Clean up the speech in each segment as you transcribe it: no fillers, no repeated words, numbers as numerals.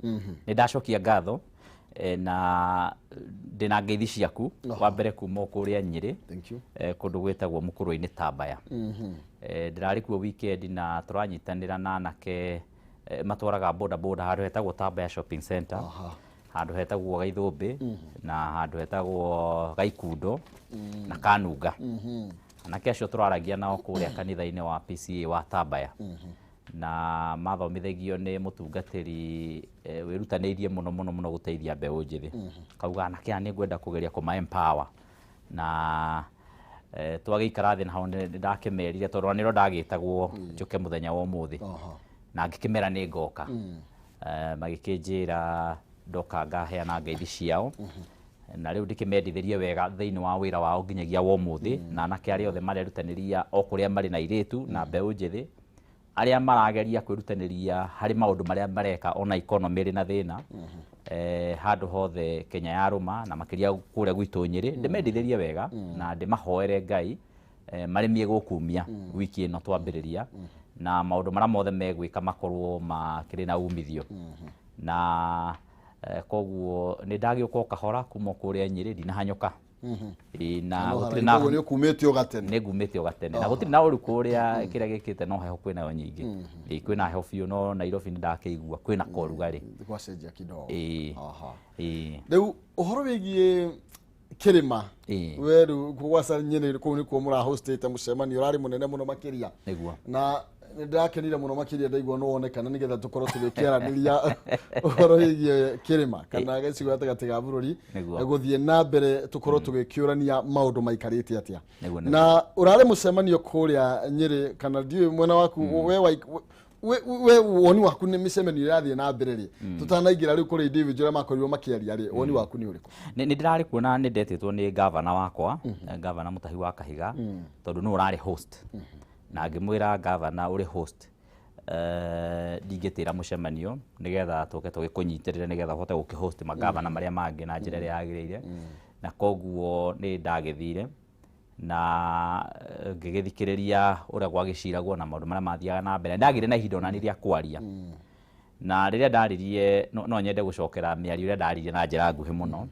Nĩ ndacokia ngatho na ndĩna ngeithi ciaku wa mbere kuma o kũrĩa Nyĩrĩ. Thank you. Kũndũ gwĩtagwo Mũkũrwe-inĩ Tambaya. Ndĩrarĩ kuo weekend na tũranyitanĩra na anake matwaraga boda boda handũ hetagwo Tambaya Shopping Center, handũ hetagwo Gaithũmbĩ na handũ hetagwo Gaikundo na Kanunga. Anake acio tũraragia nao kũrĩa kanitha-inĩ wa PCA wa Tambaya na mathomithagio nĩ mũtungatĩri wĩrutanĩirie mũno mũno mũno gũteithia mbeũ njĩthĩ. Kauga anake aya nĩ ngwenda kũgeria kũma empower na twagĩikara thĩ na hau nĩ ndakĩmerire tondũ ona nĩrĩo ndagĩtagwo njũke mũthenya wa ũmũthĩ na ngĩkĩmera nĩ ngoka. Magĩkĩnjĩra ndoka ngaheana ngeithi ciao na rĩu ndĩkĩmendithĩrie wega thĩinĩ wa wĩra wao nginyagia wa ũmũthĩ na anake arĩa othe marerutanĩria o kũrĩa marĩ na airĩtu na mbeũ njĩthĩ arĩa marageria kwĩrutanĩria harĩ maũndũ marĩa mareka ona economy ĩrĩ na thĩna handũ hothe Kenya yarũma na makĩria kũrĩa gwitũ Nyĩrĩ ndĩmendithĩrie wega na ndĩmahoere Ngai marĩmie gũkumia wiki ĩno twambĩrĩria na maũndũ marĩa mothe megwĩka makorwo makĩrĩ na umithio na koguo nĩ ndagĩũka o kahora kuma kũrĩa Nyĩrĩ ndinahanyũka. Ĩĩ, na gũtirĩ na Koguo nĩ ũkumĩte o gatene. Nĩ ngumĩte o gatene na gũtirĩ na ũru kũrĩa kĩrĩa gĩkĩte no heho kwĩnayo nyingĩ. Ĩĩ, kwĩna heho biũ no Nairobi nĩ ndakĩigua kwĩna korugarĩ. Gwacenjia kidogo. Ĩĩ. Ĩĩ. Rĩu ũhoro wĩgiĩ kĩrĩma, we rĩu gwaca Nyĩrĩ kũu nĩkuo mũrahostĩte mũcemanio ũrarĩ mũnene mũno makĩria. Nĩguo. Na nĩ ndĩrakenire mũno makĩria ndaigua nĩ wonekana nĩgetha tũkorwo tũgĩkĩaranĩria ũhoro wĩgiĩ kĩrĩma kana gĩcigo gatagatĩ ga bũrũri gũthiĩ na mbere tũkorwo tũgĩkĩũrania maũndũ maikarĩte atĩa. Nĩguo, nĩguo. Na ũrarĩ mũcemanio kũrĩa Nyĩrĩ kana ndiũĩ mwena waku we woni waku nĩ mĩcemanio ĩrathiĩ na mbere rĩ, tũtanaingĩra rĩu kũrĩ individual arĩa makorirwo makĩaria rĩ, woni waku nĩ ũrĩkũ? Nĩ ndĩrarĩ kuo na nĩ ndetĩtwo nĩ gavana wakwa, gavana Mũtahi wa Kahiga, tondũ nĩwe ũrarĩ host na ngĩmwĩra gavana ũrĩ host ndingĩtĩra mũcemanio nĩgetha tũke tũgĩkũnyitĩrĩre nĩgetha ũhote gũkĩhost magavana marĩa mangĩ na njĩra ĩrĩa yagĩrĩire na koguo nĩ ndagĩthire na ngĩgĩthikĩrĩria ũrĩa gwagĩciragwo na maũndũ marĩa mathiaga na mbere. Ndagĩire na ihinda onani rĩa kwaria na rĩrĩa ndaririe no nyende gũcokera mĩario ĩrĩa ndaririe na njĩra nguhĩ mũno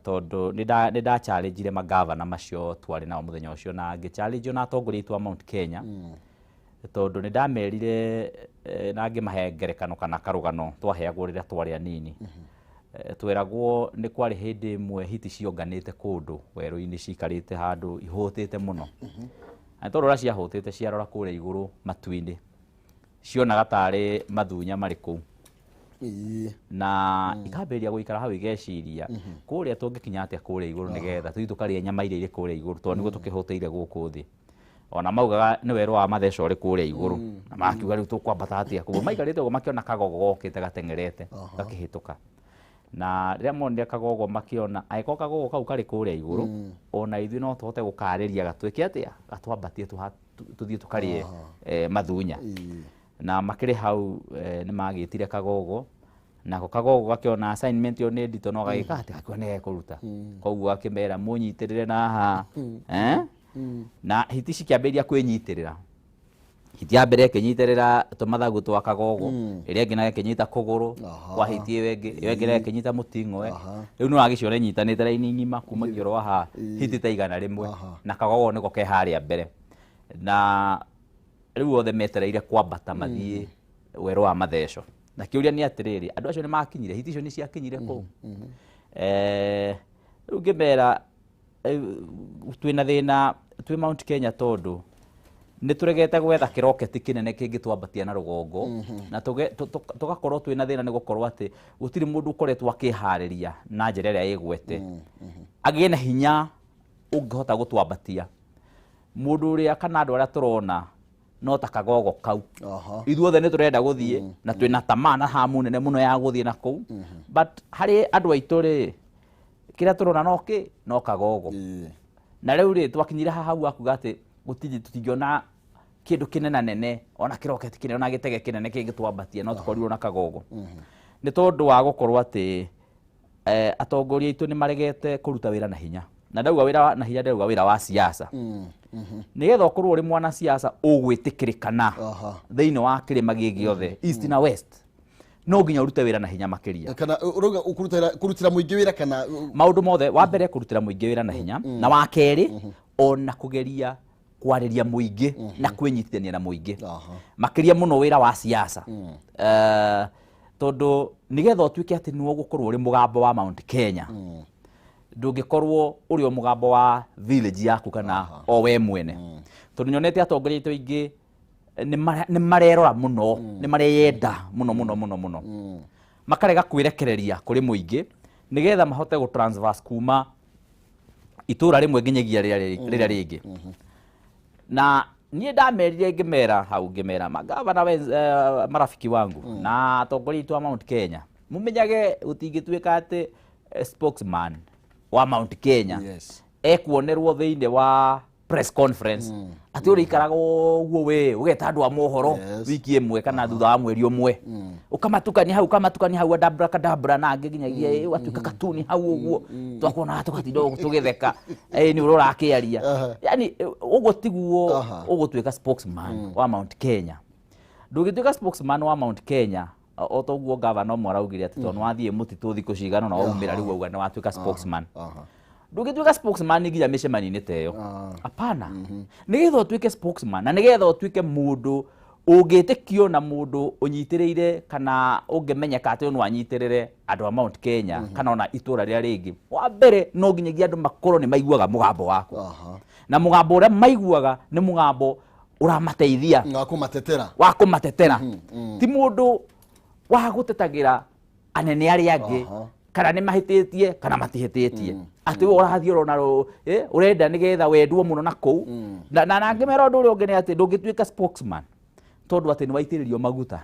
tondũ nĩ ndachallengire magavana macio twarĩ nao mũthenya ũcio na ngĩchallenge ona atongoria aitũ a Mount Kenya tondũ nĩ ndamerire na ngĩmahe ngerekano kana karũgano twaheagwo rĩrĩa twarĩ anini. Tweragwo nĩ kwarĩ hĩndĩ ĩmwe hiti cionganĩte kũndũ werũ-inĩ cikarĩte handũ ihũtĩte mũno. Na tondũ ũrĩa ciahũtĩte ciarora kũrĩa igũrũ matu-inĩ cionaga tarĩ mathunya marĩ kũu. Na ikambĩrĩria gũikara hau igeciria kũrĩa tũngĩkinya atĩa kũrĩa igũrũ nĩgetha tũthiĩ tũkarĩe nyama iria irĩ kũrĩa igũrũ tondũ nĩguo tũkĩhũtĩire gũkũ thĩ. Ona maugaga nĩ werũ wa matheca ũrĩ kũrĩa igũrũ na makiuga rĩu tũkwambata atĩa kũu. Maikarĩte ũguo makĩona kagogo gokĩte gateng'erete gakĩhĩtũka. Na rĩrĩa monire kagogo makĩona angĩkorwo kagogo kau karĩ kũrĩa igũrũ ona ithuĩ no tũhote gũkarĩria gatwĩke atĩa gatwambatie tũthiĩ tũkarĩe mathunya. Na makĩrĩ hau nĩ magĩtire kagogo nako kagogo gakĩona assignment ĩyo nĩ nditũ no gagĩka atĩ gakiuga nĩ gekũruta. Koguo gakĩmera mũnyitĩrĩre na haha. Na hiti cikĩambĩrĩria kwĩnyitĩrĩra. Hiti ya mbere ĩkĩnyitĩrĩra tũmathagu twa kagogo, ĩrĩa ĩngĩ nayo ĩkĩnyita kũgũrũ kwa hiti ĩyo ĩngĩ, ĩyo ĩngĩ nayo ĩkĩnyita mũting'oe. Rĩu nĩ ũragĩciona inyitanĩte raini ng'ima kuma kĩoro wa haha, hiti ta 100 na kagogo nĩko ke harĩa mbere. Na rĩu othe metereire kwambata mathiĩ werũ wa matheco. Na kĩũria nĩ atĩrĩrĩ, andũ acio nĩ makinyire, hiti icio nĩ ciakinyire kũu? Rĩu ngĩmera twĩna thĩna twĩ Mount Kenya tondũ nĩ tũregete gwetha kĩroketi kĩnene kĩngĩtwambatia na rũgongo na tũgakorwo twĩna thĩna nĩ gũkorwo atĩ gũtirĩ mũndũ ũkoretwo akĩharĩria na njĩra ĩrĩa ĩgwete agĩe na hinya ũngĩhota gũtwambatia. Mũndũ ũrĩa kana andũ arĩa tũrona no ta kagogo kau. Ithuothe nĩ tũrenda gũthiĩ na twĩna tamaa na hamu nene mũno ya gũthiĩ na kũu. But harĩ andũ aitũ rĩ, kĩrĩa tũrona no kĩ? No kagogo. Na rĩu rĩ, twakinyire haha hau akuga atĩ gũtirĩ tũtingĩona kĩndũ kĩnene nene ona kĩroketi kĩnene ona gĩtege kĩnene kĩngĩtwambatia no tũkorirwo na kagogo. Nĩ tondũ wa gũkorwo atĩ atongoria aitũ nĩ maregete kũruta wĩra na hinya. Na ndauga wĩra na hinya ndauga wĩra wa siasa. Nĩgetha ũkorwo ũrĩ mwana siasa ũgwĩtĩkĩrĩkana thĩinĩ wa kĩrĩma gĩ gĩothe East na West. No nginya ũrute wĩra na hinya makĩria. Kana ũrauga kũrutĩra mũingĩ wĩra kana maũndũ mothe. Wa mbere kũrutĩra mũingĩ wĩra na hinya, na wa kerĩ ona kũgeria kwarĩria mũingĩ na kwĩnyitithania na mũingĩ. Makĩria mũno wĩra wa siasa. Tondũ nĩgetha ũtuĩke atĩ nĩwe ũgũkorwo ũrĩ mũgambo wa Mount Kenya, ndũngĩkorwo ũrĩ o mũgambo wa village yaku kana o we mwene. Tondũ nyonete atongoria aitũ aingĩ nĩ marerora mũno, nĩ mareyenda mũno mũno mũno mũno, makarega kwĩrekereria kũrĩ mũingĩ nĩgetha mahote gũ transverse kuma itũra rĩmwe nginyagia rĩrĩa rĩngĩ. Na niĩ ndamerire ngĩmera hau, ngĩmera magavana marafiki wangu na atongoria aitũ a Mount Kenya, mumenyage gũtingĩtuĩka atĩ spokesman wa Mount Kenya ekuonerwo thĩinĩ wa press conference atĩ ũrĩikaraga ũguo we ũgeta andũ a mohoro wiki ĩmwe kana thutha wa mweri ũmwe, ũkamatukania hau, ũkamatukania hau adabra kadabra na angĩ nginyagia ũgatuĩka katuni hau ũguo, twakuona tũgatinda ũguo tũgĩtheka, nĩ ũrĩa ũrakĩaria. Yani ũguo tiguo ũgũtuĩka spokesman wa Mount Kenya. Ndũngĩtuĩka spokesman wa Mount Kenya o toguo gavana ũmwe araugire atĩ tondũ nĩwathiĩ mũtitũ thikũ cigana na waumĩra rĩu auga nĩwatuĩka spokesman. Ndũngĩtuĩka spokesman nginya mĩcemanio-inĩ ta ĩyo. Hapana. Nĩgetha ũtuĩke spokesman na nĩgetha ũtuĩke mũndũ ũngĩtĩkio na mũndũ ũnyitĩrĩire kana ũngĩmenyeka atĩ ũyũ no anyitĩrĩre andũ a Mount Kenya kana ona itũra rĩrĩa rĩngĩ, wa mbere no nginyagia andũ makorwo nĩ maiguaga mũgambo waku. Na mũgambo ũrĩa maiguaga nĩ mũgambo ũramateithia. Wa kũmatetera. Wa kũmatetera. Ti mũndũ wa gũtetagĩra anene arĩa angĩ kana nĩ mahĩtĩtie kana matihĩtĩtie. Atĩ we ũrathiĩ ũrona ũrenda nĩgetha wendwo mũno na kũu. Na ngĩmera ũndũ ũrĩa ũngĩ nĩ atĩ ndũngĩtuĩka spokesman tondũ atĩ nĩwaitĩrĩrio maguta.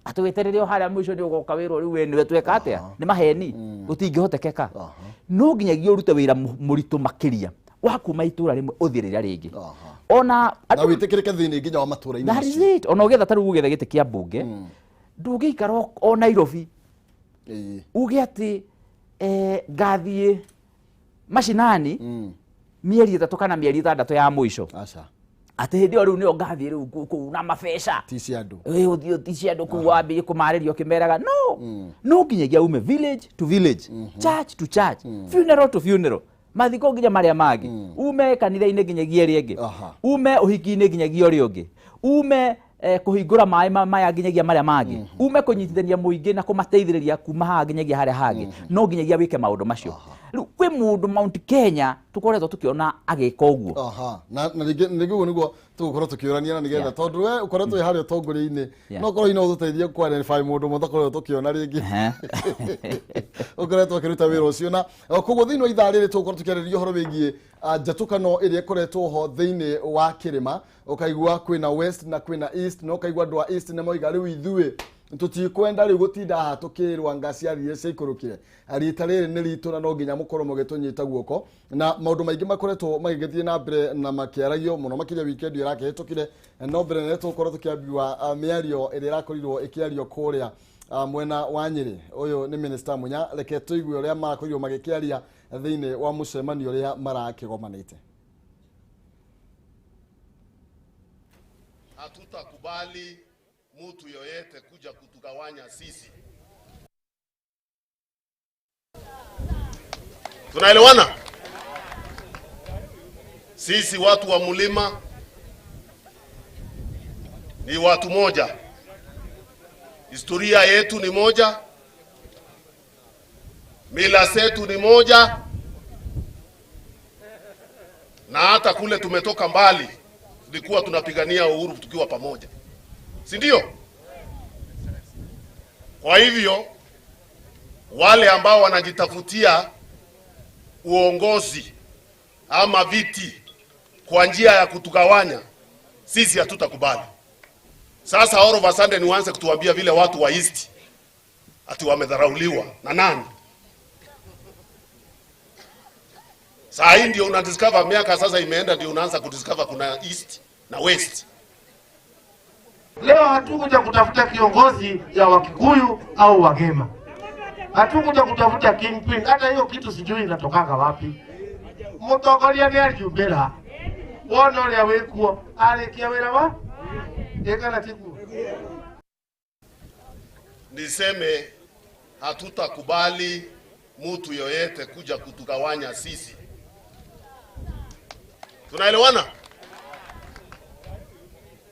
Atĩ weterere o harĩa mũico nĩ ũgoka wĩrwo rĩu we nĩwe tweka atĩa? Nĩ maheni. Gũtingĩhotekeka. No nginyagia ũrute wĩra mũritũ makĩria wa kuma itũra rĩmwe ũthiĩ rĩrĩa rĩngĩ. Ona na wĩtĩkĩrĩke thĩinĩ nginya wa matũra-inĩ That is it. Ona ũgĩetha ta rĩu ũgĩetha gĩtĩ kĩa mbunge, ndũngĩikara o Nairobi uge atĩ ngathiĩ mashinani mĩeri 3 kana mĩeri 6 ya mũico. Atĩ hĩndĩ ĩyo rĩu nĩyo ngathiĩ rĩu kũu na mabeca. Ti cia andũ. Ũthiĩ ti cia andũ kũu wambĩrĩrie kũmarĩria ũkĩmeraga. No, no nginyagia ume village to village, church to church, funeral to funeral. Mathiko nginya marĩa mangĩ. Ume kanitha-inĩ nginyagia ĩrĩa ĩngĩ. Ume ũhiki-inĩ nginyagia ũrĩa ũngĩ. Ume kũhingũra maĩ maya nginyagia marĩa mangĩ. Ume kũnyitithania mũingĩ na kũmateithĩrĩria kuma haha nginyagia harĩa hangĩ. No nginyagia wĩke maũndũ macio. Rĩu kwĩ mũndũ Mount Kenya tũkoretwo tũkĩona agĩka ũguo. Na rĩngĩ ũguo nĩguo tũgũkorwo tũkĩũrania na nĩgetha tondũ we ũkoretwo wĩ harĩa ũtongoria-inĩ, no korwo hihi no ũtũteithie kũ identify mũndũ ũmwe tũkoretwo tũkĩona rĩngĩ ũkoretwo akĩruta wĩra ũcio. Na koguo thĩinĩ wa ithaa rĩrĩ tũgũkorwo tũkĩarĩrĩria ũhoro wĩgiĩ njatũkano ĩrĩa ĩkoretwo ho thĩinĩ wa kĩrĩma. Ũkaigua kwĩna West na kwĩna East, na ũkaigua andũ a East nĩ moiga rĩu ithuĩ tũtikwenda rĩu gũtinda haha tũkĩrwa nga ciathire ciaikũrũkire, rita rĩrĩ nĩ ritũ na no nginya mũkorwo mũgĩtũnyita guoko. Na maũndũ maingĩ makoretwo magĩgĩthiĩ na mbere na makĩaragio mũno makĩria weekend ĩyo ĩrakĩhĩtũkire. No mbere nĩ tũgũkorwo tũkĩambia mĩario ĩrĩa ĩrakorirwo ĩkĩario kũrĩa mwena wa Nyĩrĩ. Ũyũ nĩ Minister Munya, reke tũigue ũrĩa marakorirwo magĩkĩaria thĩinĩ wa mũcemanio ũrĩa marakĩgomanĩte. Hatutakubali mtu yoyote kuja kutugawanya sisi. Tunaelewana? Sisi watu wa mlima ni watu moja. Historia yetu ni moja. Mila zetu ni moja. Na hata kule tumetoka mbali, tulikuwa tunapigania uhuru tukiwa pamoja. Si ndio? Kwa hivyo wale ambao wanajitafutia uongozi ama viti kwa njia ya kutugawanya, sisi hatutakubali. Sasa all of a sudden nianze kutuambia vile watu wa East ati wamedharauliwa na nani? Saa hii ndio una discover, miaka sasa imeenda ndio unaanza kudiscover kuna East na West. Leo hatukuja kutafuta kiongozi ya Wakikuyu au Wagema. Hatukuja kutafuta kingpin, hata hiyo kitu sijui inatokanga wapi. Mutongoria ni aliumbira. Wona uria wikuo arikia wira wa? Eka na tiguo. Niseme hatutakubali mtu yoyote kuja kutugawanya sisi. Tunaelewana?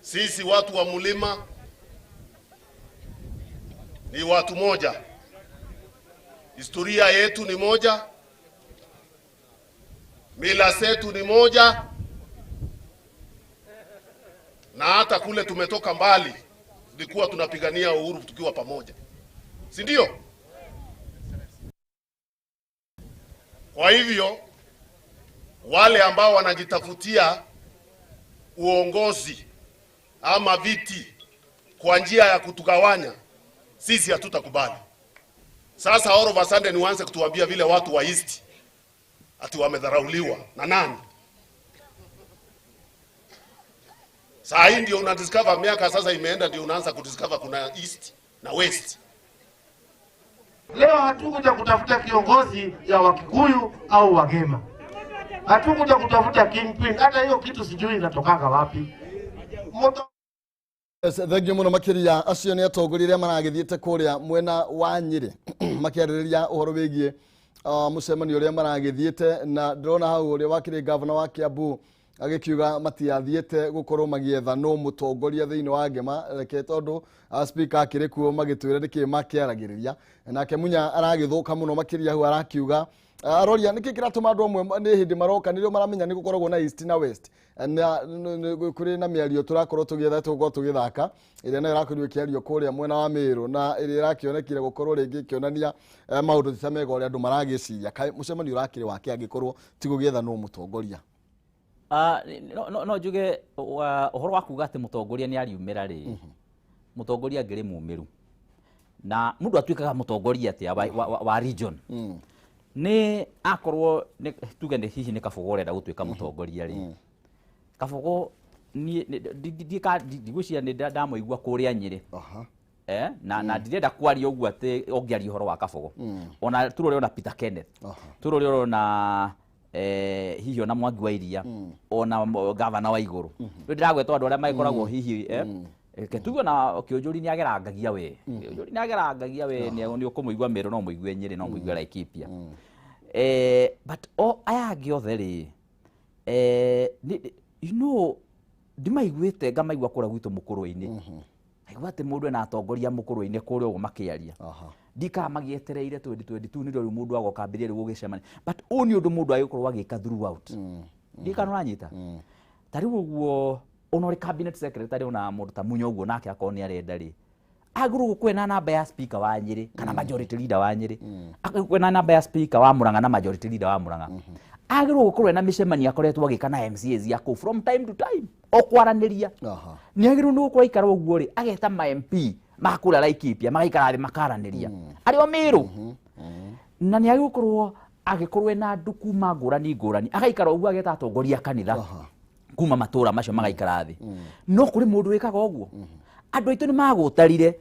Sisi watu wa mlima ni watu moja. Historia yetu ni moja. Mila zetu ni moja. Na hata kule tumetoka mbali, tulikuwa tunapigania uhuru tukiwa pamoja. Si ndio? Kwa hivyo wale ambao wanajitafutia uongozi ama viti kwa njia ya kutugawanya, sisi hatutakubali. Sasa all of a sudden uanze kutuambia vile watu wa East ati wamedharauliwa na nani? Saa hii ndio una discover, miaka sasa imeenda, ndio unaanza kudiscover kuna East na West. Leo hatukuja kutafuta kiongozi ya Wakikuyu au Wagema. Hatukuja kutafuta kingpin, hata hiyo kitu sijui inatokanga wapi. Yes, thank you muno makiria. Acio ni atongoria aria maragithiete kuria mwena wa Nyeri makiarĩrĩria ũhoro wĩgiĩ mũcemanio ũrĩa maragĩthiĩte, na ndĩrona hau ũrĩa wakĩrĩ gavana wa Kiambu agĩkiuga matiathiĩte gũkorwo magĩetha no mũtongoria thĩinĩ wa Ngema, reke tondũ speaker akĩrĩ kuo magĩtwĩra nĩkĩ makĩaragĩrĩria. Nake Munya aragĩthũka mũno makĩria hau, arakiuga aroria nĩkĩ kĩratũma andũ amwe nĩ hĩndĩ maroka nĩrĩo maramenya nĩ gũkoragwo na East na West, na kũrĩ na mĩario tũrakorwo tũgĩetha tũgũkorwo tũgĩthaka ĩrĩa nayo ĩrakorirwo ĩkĩario kũrĩa mwena wa Meru, na ĩrĩa ĩrakĩonekire gũkorwo rĩngĩ ĩkĩonania maũndũ ti ta mega ũrĩa andũ maragĩciria. Kaĩ mũcemanio ũrakĩrĩ wake angĩkorwo ti gũgĩetha no mũtongoria? No njuge ũhoro wa kuga atĩ mũtongoria nĩ ariumĩra rĩ, mũtongoria angĩrĩ mumĩru, na mũndũ atuĩkaga mũtongoria atĩa wa region? Nĩ akorwo tuge nĩ hihi nĩ Kabogo ũrenda gũtuĩka mũtongoria rĩ, Kabogo niĩ ndigwĩciria nĩ ndamũigua kũrĩa Nyĩrĩ. Na ndirenda kwaria ũguo atĩ ũngĩaria ũhoro wa Kabogo, ona tũrore ona Peter Kenneth, tũrore ona hihi ona Mwangi wa Iria, ona gavana wa Igũrũ. Rĩu ndĩragweta andũ arĩa magĩkoragwo hihi tuge ona Kĩũnjũri nĩ agerangagia we, Kĩũnjũri nĩ agerangagia we, nĩ ũkũmũigua Meru, no mũigue Nyĩrĩ, no mũigue Laikipia. But o aya angĩ othe rĩ, you know, ndimaiguĩte ngamaigua kũrĩa gwitũ mũkũrũ-inĩ. Ngaigua atĩ mũndũ ena atongoria mũkũrũ-inĩ kũrĩa ũguo makĩaria. Ndikaga magĩetereire 2022 nĩrĩo rĩu mũndũ agoka ambĩrĩrie rĩu gũgĩcemania. But ũũ nĩ ũndũ mũndũ agĩkorwo agĩka throughout. Ndikana ũranyita? Ta rĩu ũguo ona ũrĩ cabinet secretary ona mũndũ ta Munya ũguo nake akorwo nĩ arenda rĩ, agĩrĩirwo gũkorwo ena namba ya speaker wa Nyĩrĩ kana majority leader wa Nyĩrĩ, agĩrĩirwo gũkorwo ena namba ya speaker wa Murang'a na majority leader wa Murang'a, agĩrĩirwo gũkorwo ena mĩcemanio akoretwo agĩka na MCAs ya kũu from time to time o kwaranĩria. Nĩ agĩrĩirwo nĩ gũkorwo aikara ũguo rĩ, ageta ma MP ma kũrĩa Laikipia magaikara thĩ makaranĩria arĩ o Meru, na nĩ agĩrĩirwo gũkorwo agĩkorwo ena andũ kuma ngũrani ngũrani, agaikara ũguo ageta atongoria a kanitha kuma matũra macio magaikara thĩ. No kũrĩ mũndũ wĩkaga ũguo? Andũ aitũ nĩ magũtarire,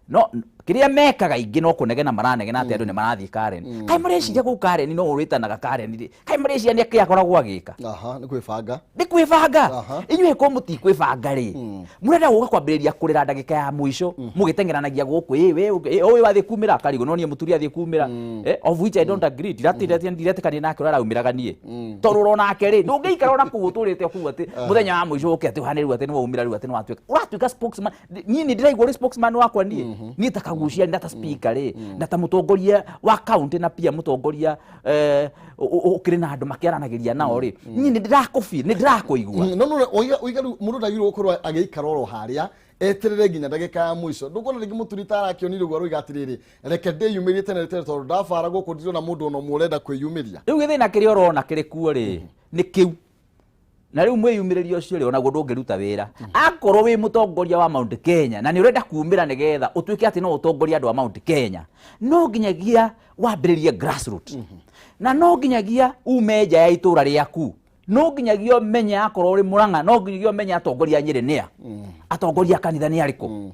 no kĩrĩa mekaga ingĩ no kũnegena maranegena atĩ andũ nĩ marathiĩ Karen. Kaĩ mareciria kũu Karen no ũrĩtanaga Karen rĩ, kaĩ mareciria nĩ kĩ akoragwo agĩka? Nĩ kwĩbanga. Nĩ kwĩbanga. Inyuĩ ko mũtikwĩbanga rĩ, mũrenda gũka kwambĩrĩria kũrĩra ndagĩka ya mũico, mũgĩteng'eranagia gũkũ, ĩ we ũyũ wathiĩ kumĩra karigũ, no niĩ mũturi athiĩ kumĩra. Of which I don't agree. Ndiretĩkania nake ũrĩa araumĩraga niĩ. Tondũ ũrona nake rĩ, ndũngĩikara ona kũu ũtũrĩte kũu atĩ mũthenya wa mũico ũke atĩ ũhane rĩu atĩ nĩ waumĩra rĩu atĩ nĩ watuĩka. Ũratuĩka spokesman. Niĩ nĩ ndĩraigua ũrĩ spokesman wakwa niĩ. Niĩ ta Kagucia, na ta speaker rĩ, na ta mũtongoria wa county, na pia mũtongoria ũkĩrĩ na andũ makĩaranagĩria nao rĩ, niĩ nĩ ndĩrakũbi, nĩ ndĩrakũigua. No, no, oiga rĩu mũndũ ndagĩrĩirwo gũkorwo agĩikara oro harĩa eterere nginya ndagĩka ya mũico. Ndũkuona rĩngĩ mũturi ta arakĩonire ũguo aroiga atĩrĩrĩ, reke ndĩyumĩrie tene tene tondũ ndabara gũkũ ndirona mũndũ ona ũmwe ũrenda kwĩyumĩria. Rĩu gĩthĩna kĩrĩa ũrona kĩrĩ kuo rĩ, nĩ kĩu. Na rĩu mwĩyumĩrĩrio ũcio rĩ, onaguo ndũngĩruta wĩra. Akorwo wĩ mũtongoria wa Mount Kenya na nĩ ũrenda kumĩra nĩgetha ũtuĩke atĩ no ũtongorie andũ a Mount Kenya, no nginyagia wambĩrĩrie grassroots. Na no nginyagia ume nja ya itũra rĩaku. No nginyagia ũmenye akorwo ũrĩ Murang'a, no nginyagia ũmenye atongoria a Nyĩrĩ nĩa, atongoria a kanitha nĩ arĩkũ,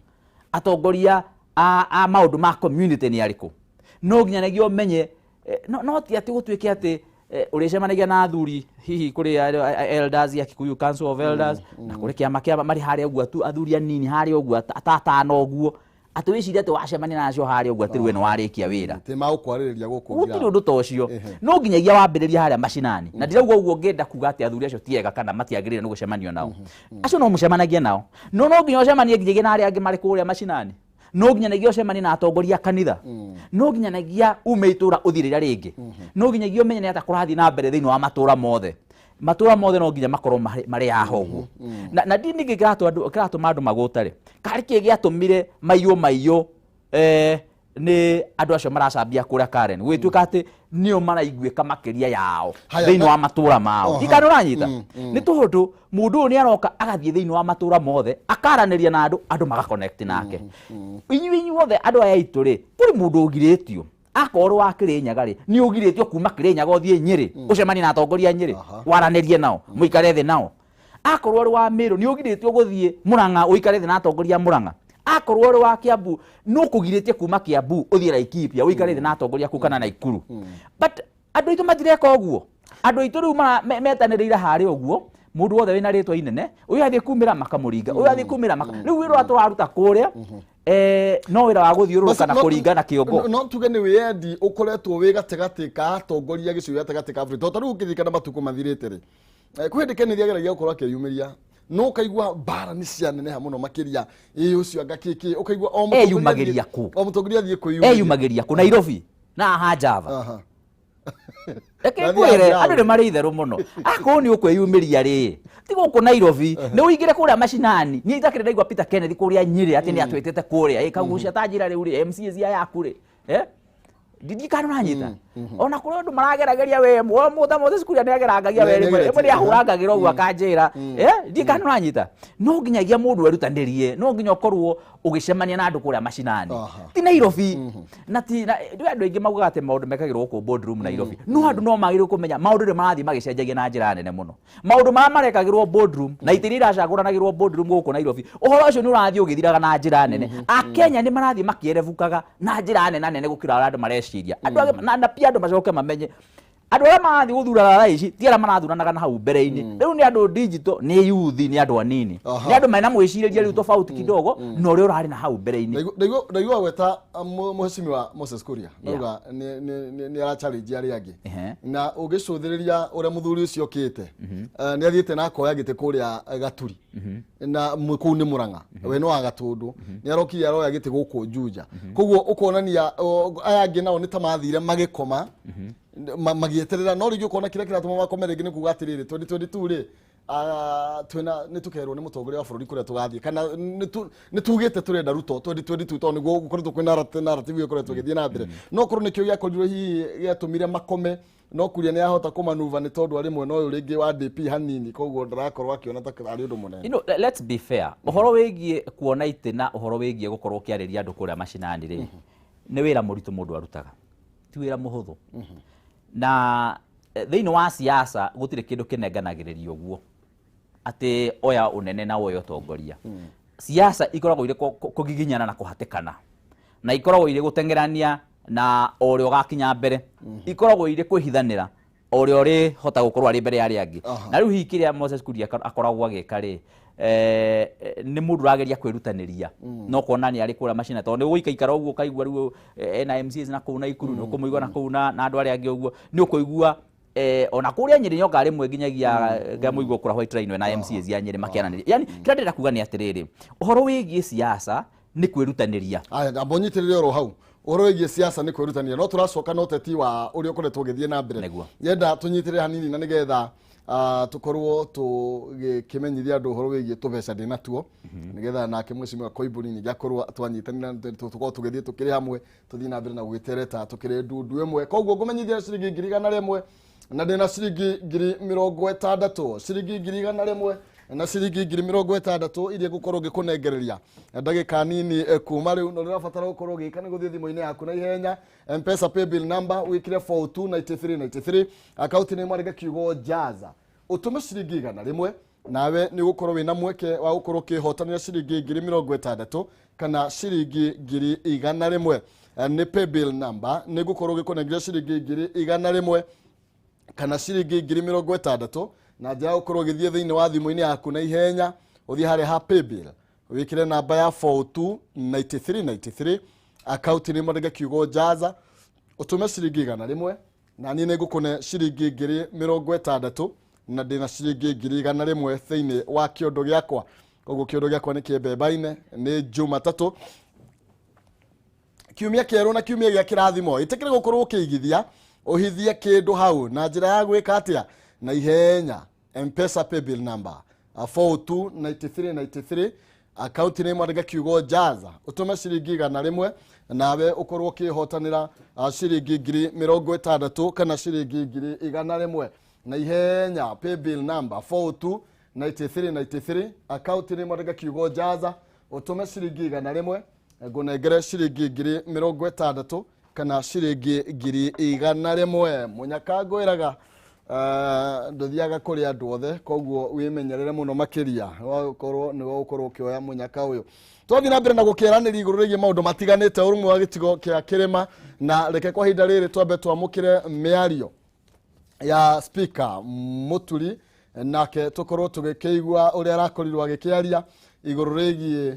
atongoria a maũndũ ma community nĩ arĩkũ. No nginyagia ũmenye, no ti atĩ gũtuĩke atĩ ũrĩcemanagia na athuri hihi kũrĩ elders ya Kikuyu Council of Elders, na kũrĩ kĩama kĩa marĩ harĩa ũguo tu athuri anini harĩa ũguo atatano ũguo Atĩ wĩcirie atĩ wacemania na acio harĩa ũguo atĩ rĩu we nĩ warĩkia wĩra. Ti magũkwarĩrĩria gũkũ. Gũtirĩ ũndũ ta ũcio. No nginyagia wambĩrĩria harĩa macinani. Na ndirauga ũguo ngĩenda kuga atĩ athuri acio ti ega kana matiagĩrĩire nĩ gũcemanio nao. Acio no mũcemanagie nao, no no nginya ũcemanie nginyagia na arĩa angĩ marĩ kũrĩa macinani. No nginyanagia ũcemanie na atongoria a kanitha. No nginyanagia ume itũra ũthiĩ rĩrĩa rĩngĩ. No nginyagia ũmenye nĩ atĩa kũrathiĩ na mbere thĩinĩ wa matũra mothe. Matũra mothe no nginya makorwo marĩ haha ũguo. Na ningĩ kĩratũma andũ magũta rĩ, karĩ kĩ gĩatũmire maiyũ maiyũ nĩ andũ acio maracambia kũrĩa Karen, gũgĩtuĩka atĩ nĩo maraiguĩka makĩria yao thĩinĩ wa matũra mao. Ndikana ũranyita? Nĩ tondũ mũndũ ũyũ nĩ aroka agathiĩ thĩinĩ wa matũra mothe, akaranĩria na andũ, andũ magaconnect nake. Inyuĩ inyuothe andũ aya aitũ rĩ, kũrĩ mũndũ ũgirĩtio. Akorwo wa Kĩrĩnyaga rĩ, nĩ ũgirĩtio kuma Kĩrĩnyaga ũthiĩ Nyĩrĩ, ũcemanie na atongoria a Nyĩrĩ, waranĩrie nao, mũikare thĩ nao. Akorwo ũrĩ wa Meru, nĩ ũgirĩtio gũthiĩ Murang'a, ũikare thĩ na atongoria a Murang'a. Akorwo ũrĩ wa Kiambu, nĩ ũkũgirĩtie kuma Kiambu ũthiĩ Laikipia, ũikare thĩ na atongoria kũu kana Naikuru. But andũ aitũ matireka ũguo. Andũ aitũ rĩu metanĩrĩire harĩa ũguo, mũndũ wothe wĩna rĩtwa inene, ũyũ athiĩ kumĩra makamũringa, ũyũ athiĩ kumĩra maka. Rĩu wĩra ũrĩa tũraruta kũrĩa, no wĩra wa gũthiũrũrũka na kũringa na kĩongo. No tuge nĩ wĩyendi ũkoretwo wĩ gatagatĩ ka atongoria gĩcigo gatagatĩ ka bũrũri. Tondũ ta rĩu ũkĩririkana matukũ mathirĩte rĩ, kwĩ hĩndĩ Kennedy ageragia gũkorwo akĩyumĩria, no ũkaigua mbara nĩ cianeneha mũno makĩria. Ĩ ũcio anga kĩkĩ, ũkaigua o mũtongoria Eyumagĩria kũ? O mũtongoria athiĩ kwĩyumĩria. Eyumagĩria kũ? Nairobi na haha Java. Reke Nathiĩ ngwĩre, Java. andũ nĩ marĩ itherũ mũno. Akorwo nĩ ũkwĩyumĩria rĩ, ti gũkũ Nairobi, nĩ ũingĩre kũrĩa macinani. Niĩ itakĩrĩ ndaigua Peter Kenneth kũrĩa Nyĩrĩ atĩ nĩ atwĩtĩte kũrĩa. Ĩ kagucia ta njĩra rĩu rĩ, MCA cia yaku rĩ. Ndirikana ũranyita. Ona kũrĩ andũ maragerageria we, mũta Moses Kuria nĩ agerangagia we rĩmwe, Nĩ rĩmwe nĩ ahũrangagĩra ũguo akanjĩra. Ndirikana ũranyita. No nginyagia mũndũ erutanĩrie, no nginya ũkorwo ũgĩcemania na andũ kũrĩa macinani. Ti Nairobi. Na ti, na, ndũĩ andũ aingĩ maugaga atĩ maũndũ mekagĩrwo gũkũ boardroom Nairobi. No andũ no magĩrĩirwo kũmenya maũndũ nĩ marathiĩ magĩcenjagia na njĩra nene mũno. Maũndũ marĩa marekagĩrwo boardroom na itĩ iria iracagũranagĩrwo boardroom gũkũ Nairobi, ũhoro ũcio nĩ ũrathiĩ ũgĩthiraga na njĩra nene. Akenya nĩ marathiĩ makĩerebukaga na njĩra nene nene gũkĩra ũrĩa andũ mareciria. Andũ agima, na pia andũ macoke mamenye andũ arĩa marathiĩ gũthurana thaa ici ti arĩa marathuranaga na hau mbere-inĩ. Rĩu nĩ andũ digital, nĩ youth, nĩ andũ anini. Nĩ andũ mena mwĩcirĩrie rĩu tofauti kidogo na ũrĩa ũrarĩ na hau mbere-inĩ. Ndaigua gweta mũhecimiwa Moses Kuria, ndauga nĩ ara challenge arĩa angĩ. Na ũgĩcũthĩrĩria ũrĩa mũthuri ũcio okĩte, nĩ athiĩte na akoya gĩtĩ kũrĩa Gaturi. Na kũu nĩ Murang'a, we nĩ wa Gatũndũ, nĩ arokire aroya gĩtĩ gũkũ Juja. Koguo ũkonania aya angĩ nao nĩ ta mathire magĩkoma, magĩeterera, no rĩngĩ ũkona kĩrĩa kĩratũma makome rĩngĩ nĩ kuga atĩrĩrĩ, 2022 rĩ, twĩna nĩ tũkerwo nĩ mũtongoria wa bũrũri kũrĩa tũgathiĩ, kana nĩ tugĩte tũrenda Ruto 2022, tondũ nĩguo gũkoretwo kwĩ narrative ĩkoretwo ĩgĩthiĩ na mbere. No korwo nĩkĩo gĩakorirwo hihi gĩatũmire makome, no Kuria nĩ ahota kũmanuva nĩ tondũ arĩ mwena ũyũ rĩngĩ wa DP hanini, koguo ndarakorwo akĩona ta arĩ ũndũ mũnene. Let's be fair. Ũhoro wĩgiĩ kuona itĩ na ũhoro wĩgiĩ gũkorwo ũkĩarĩria andũ kũrĩa macinani rĩ, nĩ wĩra mũritũ mũndũ arutaga, ti wĩra mũhũthũ. Na thĩinĩ wa siasa gũtirĩ kĩndũ kĩnenganagĩrĩrio ũguo atĩ oya ũnene na oya ũtongoria. Siasa ikoragwo irĩ kũgiginyana na kũhatĩkana, na ikoragwo irĩ gũteng'erania na o ũrĩa ũgakinya mbere. Ikoragwo irĩ kwĩhithanĩra o ũrĩa ũrĩhota gũkorwo arĩ mbere ya arĩa angĩ. Na rĩu hihi kĩrĩa Moses Kuria akoragwo agĩka rĩ, nĩ mũndũ ũrageria kwĩrutanĩria. No kuona nĩ arĩ kũrĩa macina, tondũ nĩ ũgũikaikara ũguo ũkaigua rĩu, ena MCAs na kũu Naikuru, nĩ ũkũmũigua na kũu na andũ arĩa angĩ ũguo, nĩ ũkũigua, ona kũrĩa Nyĩrĩ nyoka rĩmwe nginyagia ngamũigua kũrĩa White Rhino na MCAs ya Nyĩrĩ makĩaranĩria. Yani kĩrĩa ndĩrenda kuga nĩ atĩrĩrĩ, ũhoro wĩgiĩ siasa nĩ kwĩrutanĩria. Aya, amba ũnyitĩrĩre oro hau. Ũhoro wĩgiĩ siasa nĩ kwĩrutanĩria, no tũracoka na ũteti wa ũrĩa ũkoretwo ũgĩthiĩ na mbere. Nyenda tũnyitĩrĩre hanini na nĩgetha tũkorwo tũgĩkĩmenyithia andũ ũhoro wĩgiĩ tũbeca ndĩ natuo, nĩgetha nake mheshimiwa Koimbũri ningĩ akorwo twanyitanĩra, tũkorwo tũgĩthiĩ tũkĩrĩ hamwe, tũthiĩ na mbere na gũgĩtereta tũkĩrĩ ndundu ĩmwe. Koguo ngũmenyithia ciringi ngiri igana rĩmwe na ndĩna ciringi ngiri mĩrongo ĩtandatũ, ciringi ngiri igana rĩmwe na ciringi ngiri mĩrongo ĩtandatũ iria ngũkorwo ngĩkũnengereria ndagĩka nini kuma rĩu. Na ũrabatara gũkorwo ũgĩka nĩ gũthiĩ thimũ-inĩ yaku na ihenya, M-Pesa paybill number wĩkĩre four two ninety three ninety three, akaunti nĩ mwandĩke kiugo Jaza, ũtũme ciringi igana rĩmwe, nawe nĩ ũgũkorwo wĩna mweke wa gũkorwo ũkĩhotanĩra ciringi ngiri mĩrongo ĩtandatũ kana ciringi ngiri igana rĩmwe. Nĩ paybill number nĩ ngũkorwo ngĩkũnengera ciringi ngiri igana rĩmwe kana ciringi ngiri mĩrongo ĩtandatũ, na njĩra ya gũkorwo ũgĩthiĩ thĩinĩ wa thimũ-inĩ yaku na ihenya, ũthiĩ harĩa ha paybill, Wĩkĩre namba ya 429393, akaunti nĩ mwandĩke kiugo Jaza, ũtũme ciringi 100, na niĩ nĩngũkũne ciringi 60,000, na ndĩna ciringi 100,000 thĩinĩ wa kĩondo gĩakwa. Koguo kĩondo gĩakwa nĩ kĩmbembaine, nĩ Jumatatũ, kiumia kĩerũ na kiumia gĩa kĩrathimo. Ĩtĩkĩre gũkorwo ũkĩigithia, ũhithie kĩndũ hau na njĩra ya gwĩka atĩa na ihenya. Mpesa paybill number 429393, akaunti nĩ mwandĩke kiugo Jaza, ũtũme ciringi 100, nawe ũkorwo ũkĩhotanĩra ciringi 60,000 kana ciringi 100,000. Na ihenya, paybill number 429393, akaunti nĩ mwandĩke kiugo Jaza, ũtũme ciringi 100, ngũnengere ciringi 60,000 kana ciringi 100,000. Mũnyaka ngwĩraga ndũthiaga kũrĩ andũ othe, koguo wĩmenyerere mũno makĩria wakorwo nĩwe ũkorwo ũkĩoya mũnyaka ũyũ. Twathiĩ na mbere na gũkĩaranĩria igũrũ rĩgiĩ maũndũ matiganĩte, ũrũmwe wa gĩcigo kĩa kĩrĩma, na reke kwa ihinda rĩrĩ twambe twamũkĩre mĩario ya Speaker Muturi, nake tũkorwo tũgĩkĩigua ũrĩa arakorirwo agĩkĩaria igũrũ rĩgiĩ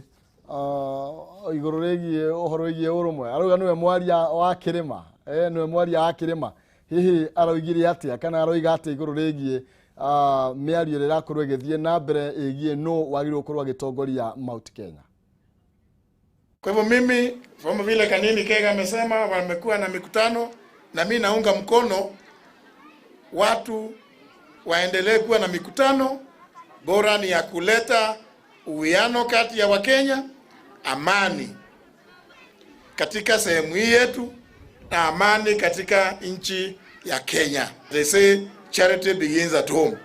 igũrũ rĩgiĩ ũhoro wĩgiĩ ũrũmwe. Arauga nĩwe mwaria wa kĩrĩma, nĩwe mwaria wa kĩrĩma. Hihi aroigire atĩa kana aroiga atĩa igũrũ rĩgiĩ mĩario ĩrĩa ĩrakorwo ĩgĩthiĩ na mbere ĩgiĩ nũ wagĩrĩirwo gũkorwo agĩtongoria Mount Kenya? Kwa hivyo mimi kama vile Kanini Kega amesema wamekuwa na mikutano, na mimi naunga mkono watu waendelee kuwa na mikutano, bora ni ya kuleta uwiano kati ya Wakenya, amani katika sehemu hii yetu na amani katika nchi ya Kenya. They say charity begins at home.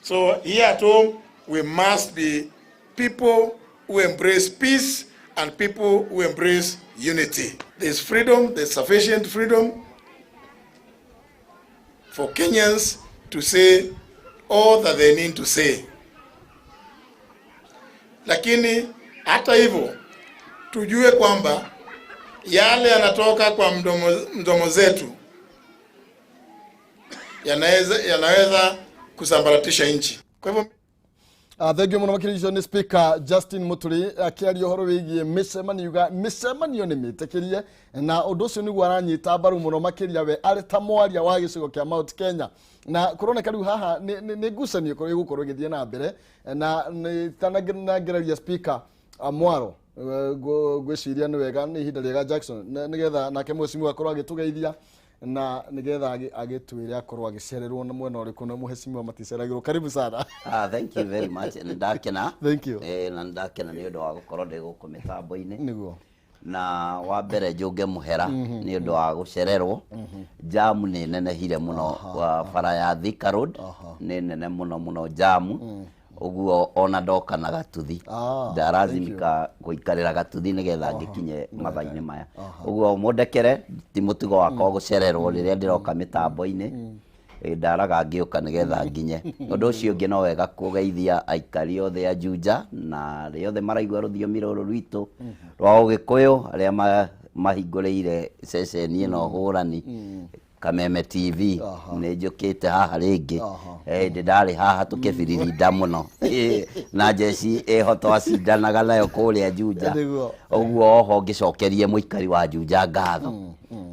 So here at home we must be people who embrace peace and people who embrace unity. There's freedom, there's sufficient freedom for Kenyans to say all that they need to say. Lakini hata hivyo tujue kwamba yale yanatoka kwa mdomo zetu yanaweza kusambaratisha nchi. Kwa hivyo Thengiũ mũno makĩria. Nĩ Speaker Justin Muturi akĩaria ũhoro wĩgiĩ mĩcemanio, uga mĩcemanio nĩ mĩtĩkĩrie, na ũndũ ũcio nĩguo aranyita mbaru mũno makĩria we arĩ ta mwaria wa gĩcigo kĩa Mount Kenya. Na kũroneka rĩu haha nĩ ngucanio ĩgũkorwo ĩgĩthiĩ na mbere, na nĩ tanangĩreria Speaker mwaro ngwĩciria nĩ wega, nĩ ihinda rĩega Jackson, nĩgetha nake mheshimiwa akorwo agĩtũgeithia na nigetha agĩtwĩre akorwo agĩcererwo na mwena ũrĩkũ, na mheshimiwa maticeragĩrwo. Karibu sana. Ah, thank you very much. Nĩ ndakena. Thank you. Na nĩ ndakena nĩ ũndũ wa gũkorwo ndĩ gũkũ mĩtambo-inĩ. Nĩguo. Na wa mbere njũnge mũhera nĩ ũndũ wa gũcererwo. Jamu nĩ nenehire mũno wa bara ya Thika Road, nĩ nene mũno mũno jamu. Ũguo ona ndoka na gatuthi, ndarazimika gũikarĩra gatuthi nĩgetha ngĩkinye mathaa-inĩ maya. Ũguo mũndekere, ti mũtugo wakwa gũcererwo rĩrĩa ndĩroka mĩtambo-inĩ, ndaraga ngĩũka nĩgetha nginye. Ũndũ ũcio ũngĩ no wega kũgeithia aikari othe a Juja na arĩa othe maraigua rũthiomi rũrũ rwitũ rwa Ũgĩkũyũ, arĩa mahingũrĩire ceceni ĩno hũrani Kameme TV. Nĩ njũkĩte haha rĩngĩ, hĩndĩ ndarĩ haha tũkĩbiririnda mũno na njeci ĩho twacindanaga nayo kũrĩa Juja. Ũguo oho ngĩcokerie mũikari wa Juja ngatho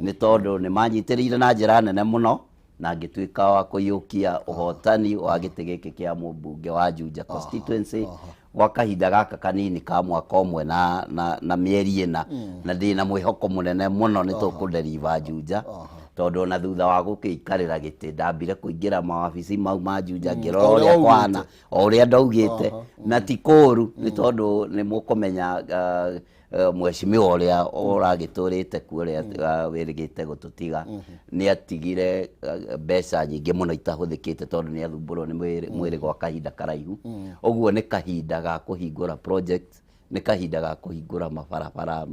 nĩ tondũ nĩ manyitĩrĩire na njĩra nene mũno, na ngĩtuĩka wa kũiyũkia ũhotani wa gĩtĩ gĩkĩ kĩa mũmbunge wa Juja constituency gwa kahinda gaka kanini ka mwaka ũmwe na mĩeri 4, na ndĩna mwĩhoko mũnene mũno nĩ tũkũderiva Juja, tondũ ona thutha wa gũkĩikarĩra gĩtĩ ndambire kũingĩra mawabici mau ma Juja ngĩrora ũrĩa kwana, o ũrĩa ndaugĩte, na ti kũũru nĩ tondũ nĩ mũkũmenya mheshimiwa ũrĩa ũragĩtũrĩte kuo, ũrĩa wĩrĩgĩte gũtũtiga, nĩ atigire mbeca nyingĩ mũno itahũthĩkĩte tondũ nĩ athumbũrwo nĩ mwĩrĩ gwa kahinda karaihu. Ũguo nĩ kahinda ga kũhingũra project Nĩ kahinda ga kũhingũra mabarabara,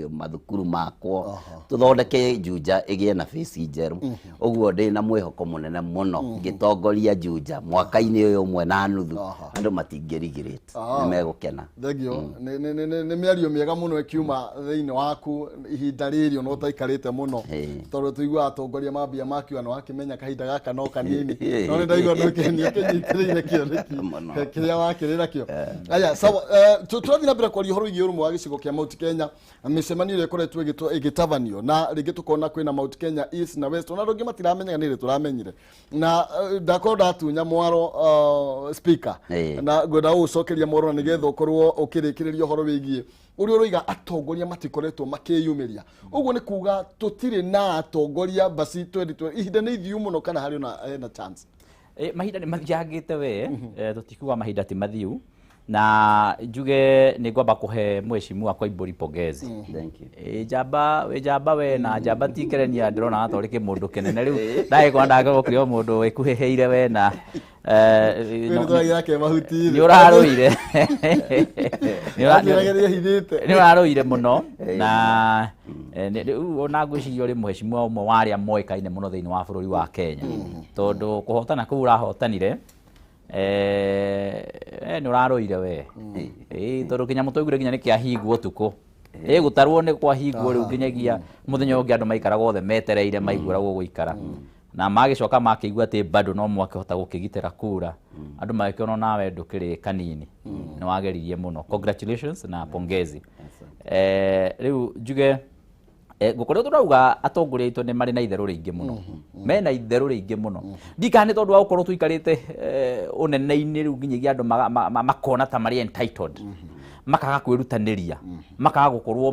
mathukuru makwo, tũthondeke Juja ĩgĩe na face njerũ. Ũguo ndĩ na mwĩhoko mũnene mũno ngĩtongoria Juja mwaka-inĩ ũyũ ũmwe na nuthu, andũ matingĩrigirĩte, nĩ megũkena. Thengio. Nĩ mĩario mĩega mũno ĩkiuma thĩinĩ waku ihinda rĩrĩ ona ũtaikarĩte mũno, tondũ tũiguaga atongoria mambia makiuga nĩ wakĩmenya kahinda gaka no kanini, no nĩ ndaigua nĩ ũkĩnyitĩrĩire kĩoneki Mũno. kĩrĩa wakĩrĩ nakĩo. Aya, sawa, tũrathiĩ na mbere kwaria ũhoro wĩgiĩ ũrũmwe wa gĩcigo kĩa Mount Kenya na mĩcemanio ĩrĩa ĩkoretwo ĩgĩtabanio, na rĩngĩ tũkona kwĩna Mount Kenya East na West, ona andũ aingĩ matiramenyaga nĩ rĩ tũramenyire na ndakorwo ndatunya mwaro speaker, na ngwenda gũgũcokeria mwaro na nĩgetha ũkorwo ũkĩrĩkĩrĩria ũhoro wĩgiĩ ũrĩa ũroiga atongoria matikoretwo makĩyumĩria. Ũguo nĩ kuga tũtirĩ na atongoria basi 2020, ihinda nĩ ithiu mũno kana harĩ ona hena chance? Mahinda nĩ mathiangĩte we, tũtikuga mahinda ti mathiu, na njuge nĩ ngwamba kũhe mheshimiwa Koimbũri pongezi. Thank you. Ĩ njamba, wĩ njamba we, na njamba ti kerenia, ndĩrona ta ũrĩ kĩmũndũ kĩnene rĩu ndagĩkorwo ndakorwo kũrĩ o mũndũ wĩkuhĩhĩire we na Nĩ tũragira ke mahuti. Nĩ ũrarũire. Nĩ hithĩte. Nĩ ũrarũire mũno na rĩu ona ngwĩciria ũrĩ mheshimiwa ũmwe wa arĩa moĩkaine mũno thĩinĩ wa bũrũri wa Kenya, tondũ kũhotana kũu ũrahotanire nĩ ũrarũire we. Ĩĩ, tondũ kĩnyamũ twaiguire nginya nĩ kĩahingwo ũtukũ, ĩgũtarwo nĩ kwahingwo rĩu nginyagia mũthenya ũngĩ, andũ maikaraga othe metereire maigua ũrĩa gũgũikara, na magĩcoka makĩigua atĩ bado no mwakĩhota gũkĩgitĩra kura, andũ magĩkĩona nawe ndũkĩrĩ kanini, nĩ wageririe mũno. Congratulations na pongezi. Rĩu njuge ngũkoretwo tũrauga atongoria aitũ nĩ marĩ na itherũ rĩingĩ mũno, mena itherũ rĩingĩ mũno. Ndikana nĩ tondũ wa gũkorwo tũikarĩte ũnene-inĩ rĩu nginyagia andũ makona ta marĩ entitled, makaga kwĩrutanĩria, makaga gũkorwo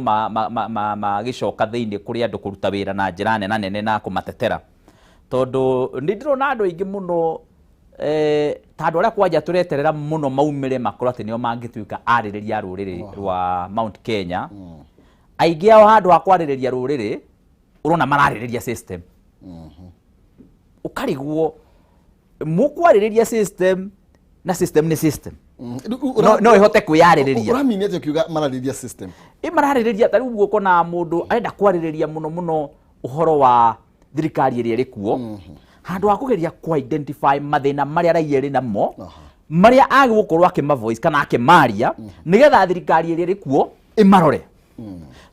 magĩcoka thĩinĩ kũrĩ andũ kũruta wĩra na njĩra nena nene na kũmatetera, tondũ nĩ ndĩrona andũ aingĩ mũno ta andũ arĩa kwanja tũreterera mũno maumĩre makorwo atĩ nĩo mangĩtuĩka arĩrĩria a rũrĩrĩ rwa Mount Kenya. Aingĩ ao handũ ha kwarĩrĩria rũrĩrĩ ũrona mararĩrĩria system. Ũkarigwo mũkwarĩrĩria system na system nĩ system no ĩhote kwĩyarĩrĩria. Ũramini atĩa ũkiuga mararĩrĩria system? Ĩ, mararĩrĩria ta rĩu ũkona mũndũ arenda kwarĩrĩria mũno mũno ũhoro wa thirikari ĩrĩa ĩrĩ kuo, handũ ha kũgeria kũ identify mathĩna marĩa raia ĩrĩ namo, marĩa agĩgũkorwo akĩma voice kana akĩmaria nĩgetha thirikari ĩrĩa ĩrĩ kuo ĩmarore,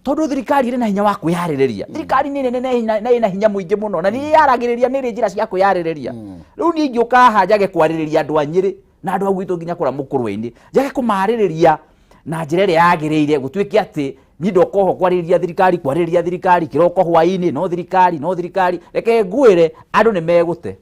tondũ thirikari ĩrĩ na hinya wa kwĩyarĩrĩria. Thirikari nĩ nene na ĩna hinya mũingĩ mũno na nĩ ĩyaragĩrĩria, nĩ ĩrĩ njĩra cia kwĩyarĩrĩria. Rĩu niĩ ingĩũka haha njage kwarĩrĩria andũ a Nyĩrĩ na andũ a gwitũ nginya kũrĩa mũkũrwe-inĩ, njage kũmarĩrĩria na njĩra ĩrĩa yagĩrĩire, gũtuĩke atĩ niĩ ndoka oho kwarĩrĩria thirikari, kwarĩrĩria thirikari kĩroko, hwaĩ-inĩ no thirikari, no thirikari, reke ngwĩre andũ nĩ megũte,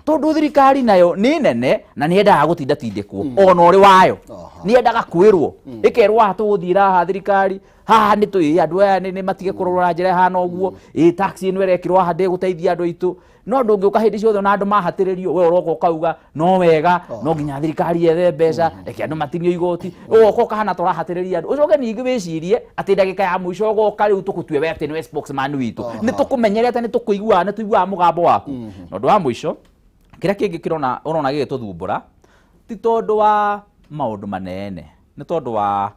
tondũ thirikari nayo nĩ nene na nĩ yendaga gũtinda tindĩkwo ona ũrĩ wayo, nĩ yendaga kwĩrwo, ĩkerwo haha tũgũthiĩra haha, thirikari haha nĩ tũĩ andũ aya nĩ matige kũrorwo na njĩra ĩhana ũguo, ĩ tax ĩno ĩrekĩrwo haha ndĩgũteithia andũ aitũ. No ndũngĩũka hĩndĩ ciothe ona andũ mahatĩrĩrio, we ũroka ũkauga no wega, no nginya thirikari yethe mbeca, reke andũ matinio igoti, ũgoka ũkahana ta ũrahatĩrĩria andũ. Ũcoke ningĩ wĩcirie atĩ ndagĩka ya mũico ũgoka rĩu tũgũtue we atĩ nĩwe spokesman witũ, nĩ tũkũmenyerete, nĩ tũkũiguaga, nĩ tũiguaga mũgambo waku. Na ũndũ wa mũico kĩrĩa kĩngĩ kĩrona ũrona gĩgĩtũthumbũra ti tondũ wa maũndũ manene, nĩ tondũ wa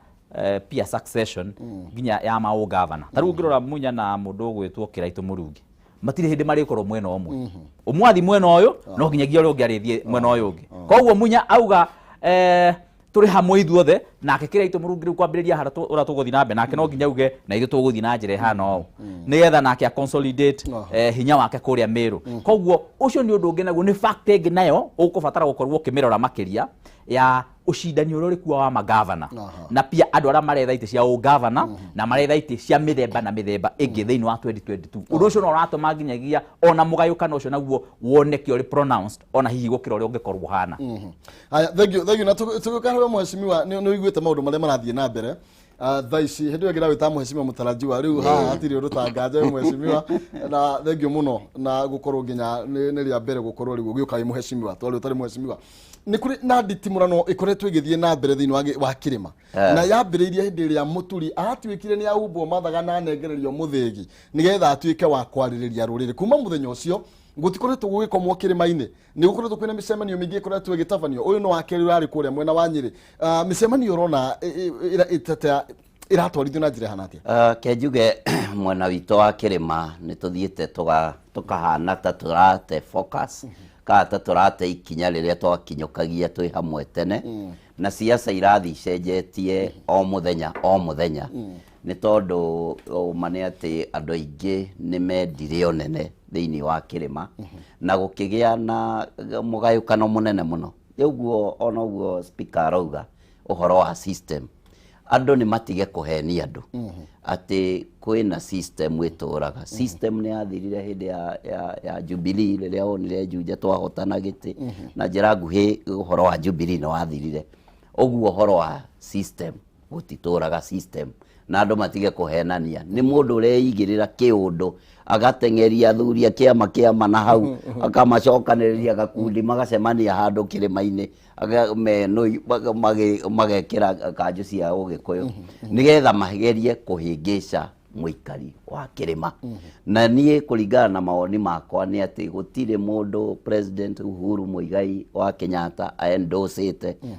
peer succession nginya ya maũgavana. Ta rĩu ũngĩrora Munya na mũndũ ũgwĩtwo Kĩraitũ Mũrungi, matirĩ hĩndĩ marĩkorwo mwena ũmwe. Ũmwe athi mwena ũyũ, no nginyagia ũrĩa ũngĩ arĩthiĩ mwena ũyũ ũngĩ. Koguo Munya auga tũrĩ hamwe ithuothe, nake Kĩraitũ Mũrungi rĩu kwambĩrĩria harĩa ũrĩa tũgũthiĩ na mbere nake, no nginya auge na ithuĩ tũgũthiĩ na njĩra ĩhana ũũ, nĩgetha nake a consolidate hinya wake kũrĩa Meru. Koguo ũcio nĩ ũndũ ũngĩ naguo, nĩ fact ĩngĩ nayo ũkũbatara gũkorwo ũkĩmĩrora makĩria ya ũcindani ũrĩa ũrĩ kuo wa magavana na pia andũ arĩa maretha itĩ cia ũgavana na maretha itĩ cia mĩthemba na mĩthemba ĩngĩ thĩinĩ wa 2022. Ũndũ ũcio no ũratũma nginyagia ona mũgayũkano ũcio naguo woneke ũrĩ pronounced ona hihi gũkĩra ũrĩa ũngĩkorwo ũhana. Haya, thank you, thank you. Na tũgĩũka harĩ mheshimiwa, nĩ ũiguĩte maũndũ marĩa marathiĩ na mbere thaa ici. Hĩndĩ ĩyo ĩngĩ ndawĩta mheshimiwa mũtarajiwa, rĩu haha hatirĩ ũndũ tanganja wĩ mheshimiwa, na thank you mũno na gũkorwo nginya nĩ rĩa mbere gũkorwo rĩu ũgĩũka wĩ mheshimiwa, twarĩ ũtarĩ mheshimiwa. Nĩ kũrĩ na nditimũrano ĩkoretwo ĩgĩthiĩ na mbere thĩinĩ wa kĩrĩma, na yambĩrĩirie hĩndĩ ĩrĩa Mũturi atuĩkire nĩ aumbwo mathaga na anengererio mũthĩgi nĩgetha atuĩke wa kwarĩrĩria rũrĩrĩ. Kuma mũthenya ũcio Gũtikoretwo gũgĩkomwo kĩrĩma-inĩ, nĩ gũkoretwo kwĩna mĩcemanio mĩingĩ ĩkoretwo ĩgĩtabanio. Ũyũ nĩ wa kerĩ ũrarĩ kũrĩa mwena wa Nyĩrĩ. Mĩcemanio ũrona ĩratwarithio na njĩra ĩhana atĩa? Ke njuge mwena witũ wa kĩrĩma nĩ tũthiĩte tũkahana ta tũrate focus, kana ta tũrate ikinya rĩrĩa twakinyũkagia twĩ hamwe tene, na siasa irathiĩ icenjetie o mũthenya o mũthenya, nĩ tondũ ũma nĩ atĩ andũ aingĩ nĩ mendire ũnene thĩinĩ wa kĩrĩma, na gũkĩgĩa na mũgayũkano mũnene mũno. Ũguo ona ũguo speaker arauga ũhoro wa system, andũ nĩ matige kũhenia andũ atĩ kwĩna system ĩtũraga. System nĩ yathirire hĩndĩ ya Jubilee, rĩrĩa wonire Juja twahotana gĩtĩ na njĩra nguhĩ, ũhoro wa Jubilee nĩ wathirire. Ũguo ũhoro wa system gũtitũraga system, na andũ matige kũhenania. Nĩ mũndũ ũreigĩrĩra kĩũndũ, agateng'eria athuri a kĩama kĩama na hau, akamacokanĩrĩria gakundi, magacemania handũ kĩrĩma-inĩ, magekĩra kanjũ cia ũgĩkũyũ nĩgetha magerie kũhĩngĩca mũikari wa kĩrĩma. Na niĩ kũringana na mawoni makwa nĩ atĩ gũtirĩ mũndũ President Uhuru Muigai wa Kenyatta endorse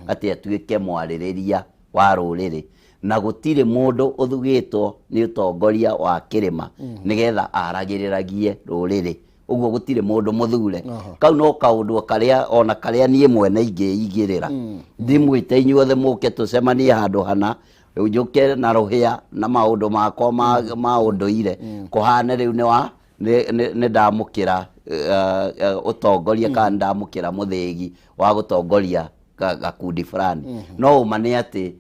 atĩ atuĩke mwarĩrĩria wa rũrĩrĩ, na gũtirĩ mũndũ ũthugĩtwo nĩ ũtongoria wa kĩrĩma nĩgetha aragĩrĩragie rũrĩrĩ. Ũguo gũtirĩ mũndũ mũthure. Kau no kaũndũ karĩa ona karĩa niĩ mwene ingĩigĩrĩra, ndimwĩte inyuothe mũke tũcemanie handũ hana, njũke na rũhĩa na maũndũ makwa ma ũndũire, kũhane rĩu nĩ ndamũkĩra ũtongoria kana ndamũkĩra mũthĩgi wa gũtongoria gakundi fulani. No ũma nĩ atĩ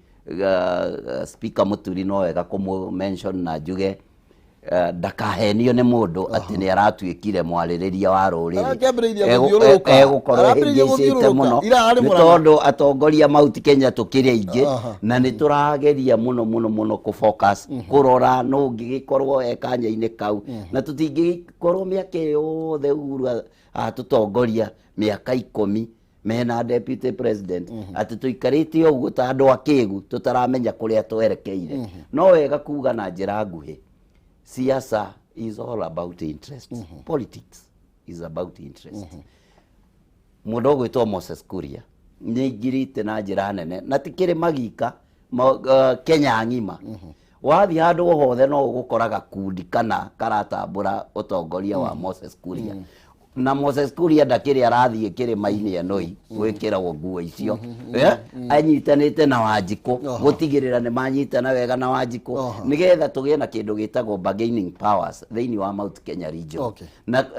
Speaker Mũturi no wega kũmũ mention na njuge ndakahenio nĩ mũndũ atĩ nĩ aratuĩkire mwarĩrĩria wa rũrĩrĩ. Egũkorwo ehĩngĩcĩte mũno, nĩ tondũ atongoria Mount Kenya tũkĩrĩ aingĩ, na nĩ tũrageria mũno mũno mũno kũ focus kũrora no ũngĩgĩkorwo e kanya-inĩ kau, na tũtingĩkorwo mĩaka yothe Uhuru atũtongoria mĩaka 10 mena deputy president atĩ tũikarĩte ũguo ta andũ akĩgu tũtaramenya kũrĩa twerekeire. No wega kuga na njĩra nguhĩ, siasa is all about interest. Politics is about interest. Mũndũ ũgwĩtwo Moses Kuria nĩ aingĩrĩte na njĩra nene, na ti kĩrĩma gika, Kenya ng'ima. Wathiĩ handũ hothe no ũgũkora gakundi kana karatambũra ũtongoria wa Moses Kuria. Na Moses Kuria ndakĩrĩ arathiĩ kĩrĩma-inĩ enoi gwĩkĩrwo nguo icio, anyitanĩte na Wanjikũ gũtigĩrĩra nĩ manyitana wega na Wanjikũ, nĩgetha tũgĩe na kĩndũ gĩtagwo bargaining powers thĩinĩ wa Mount Kenya region.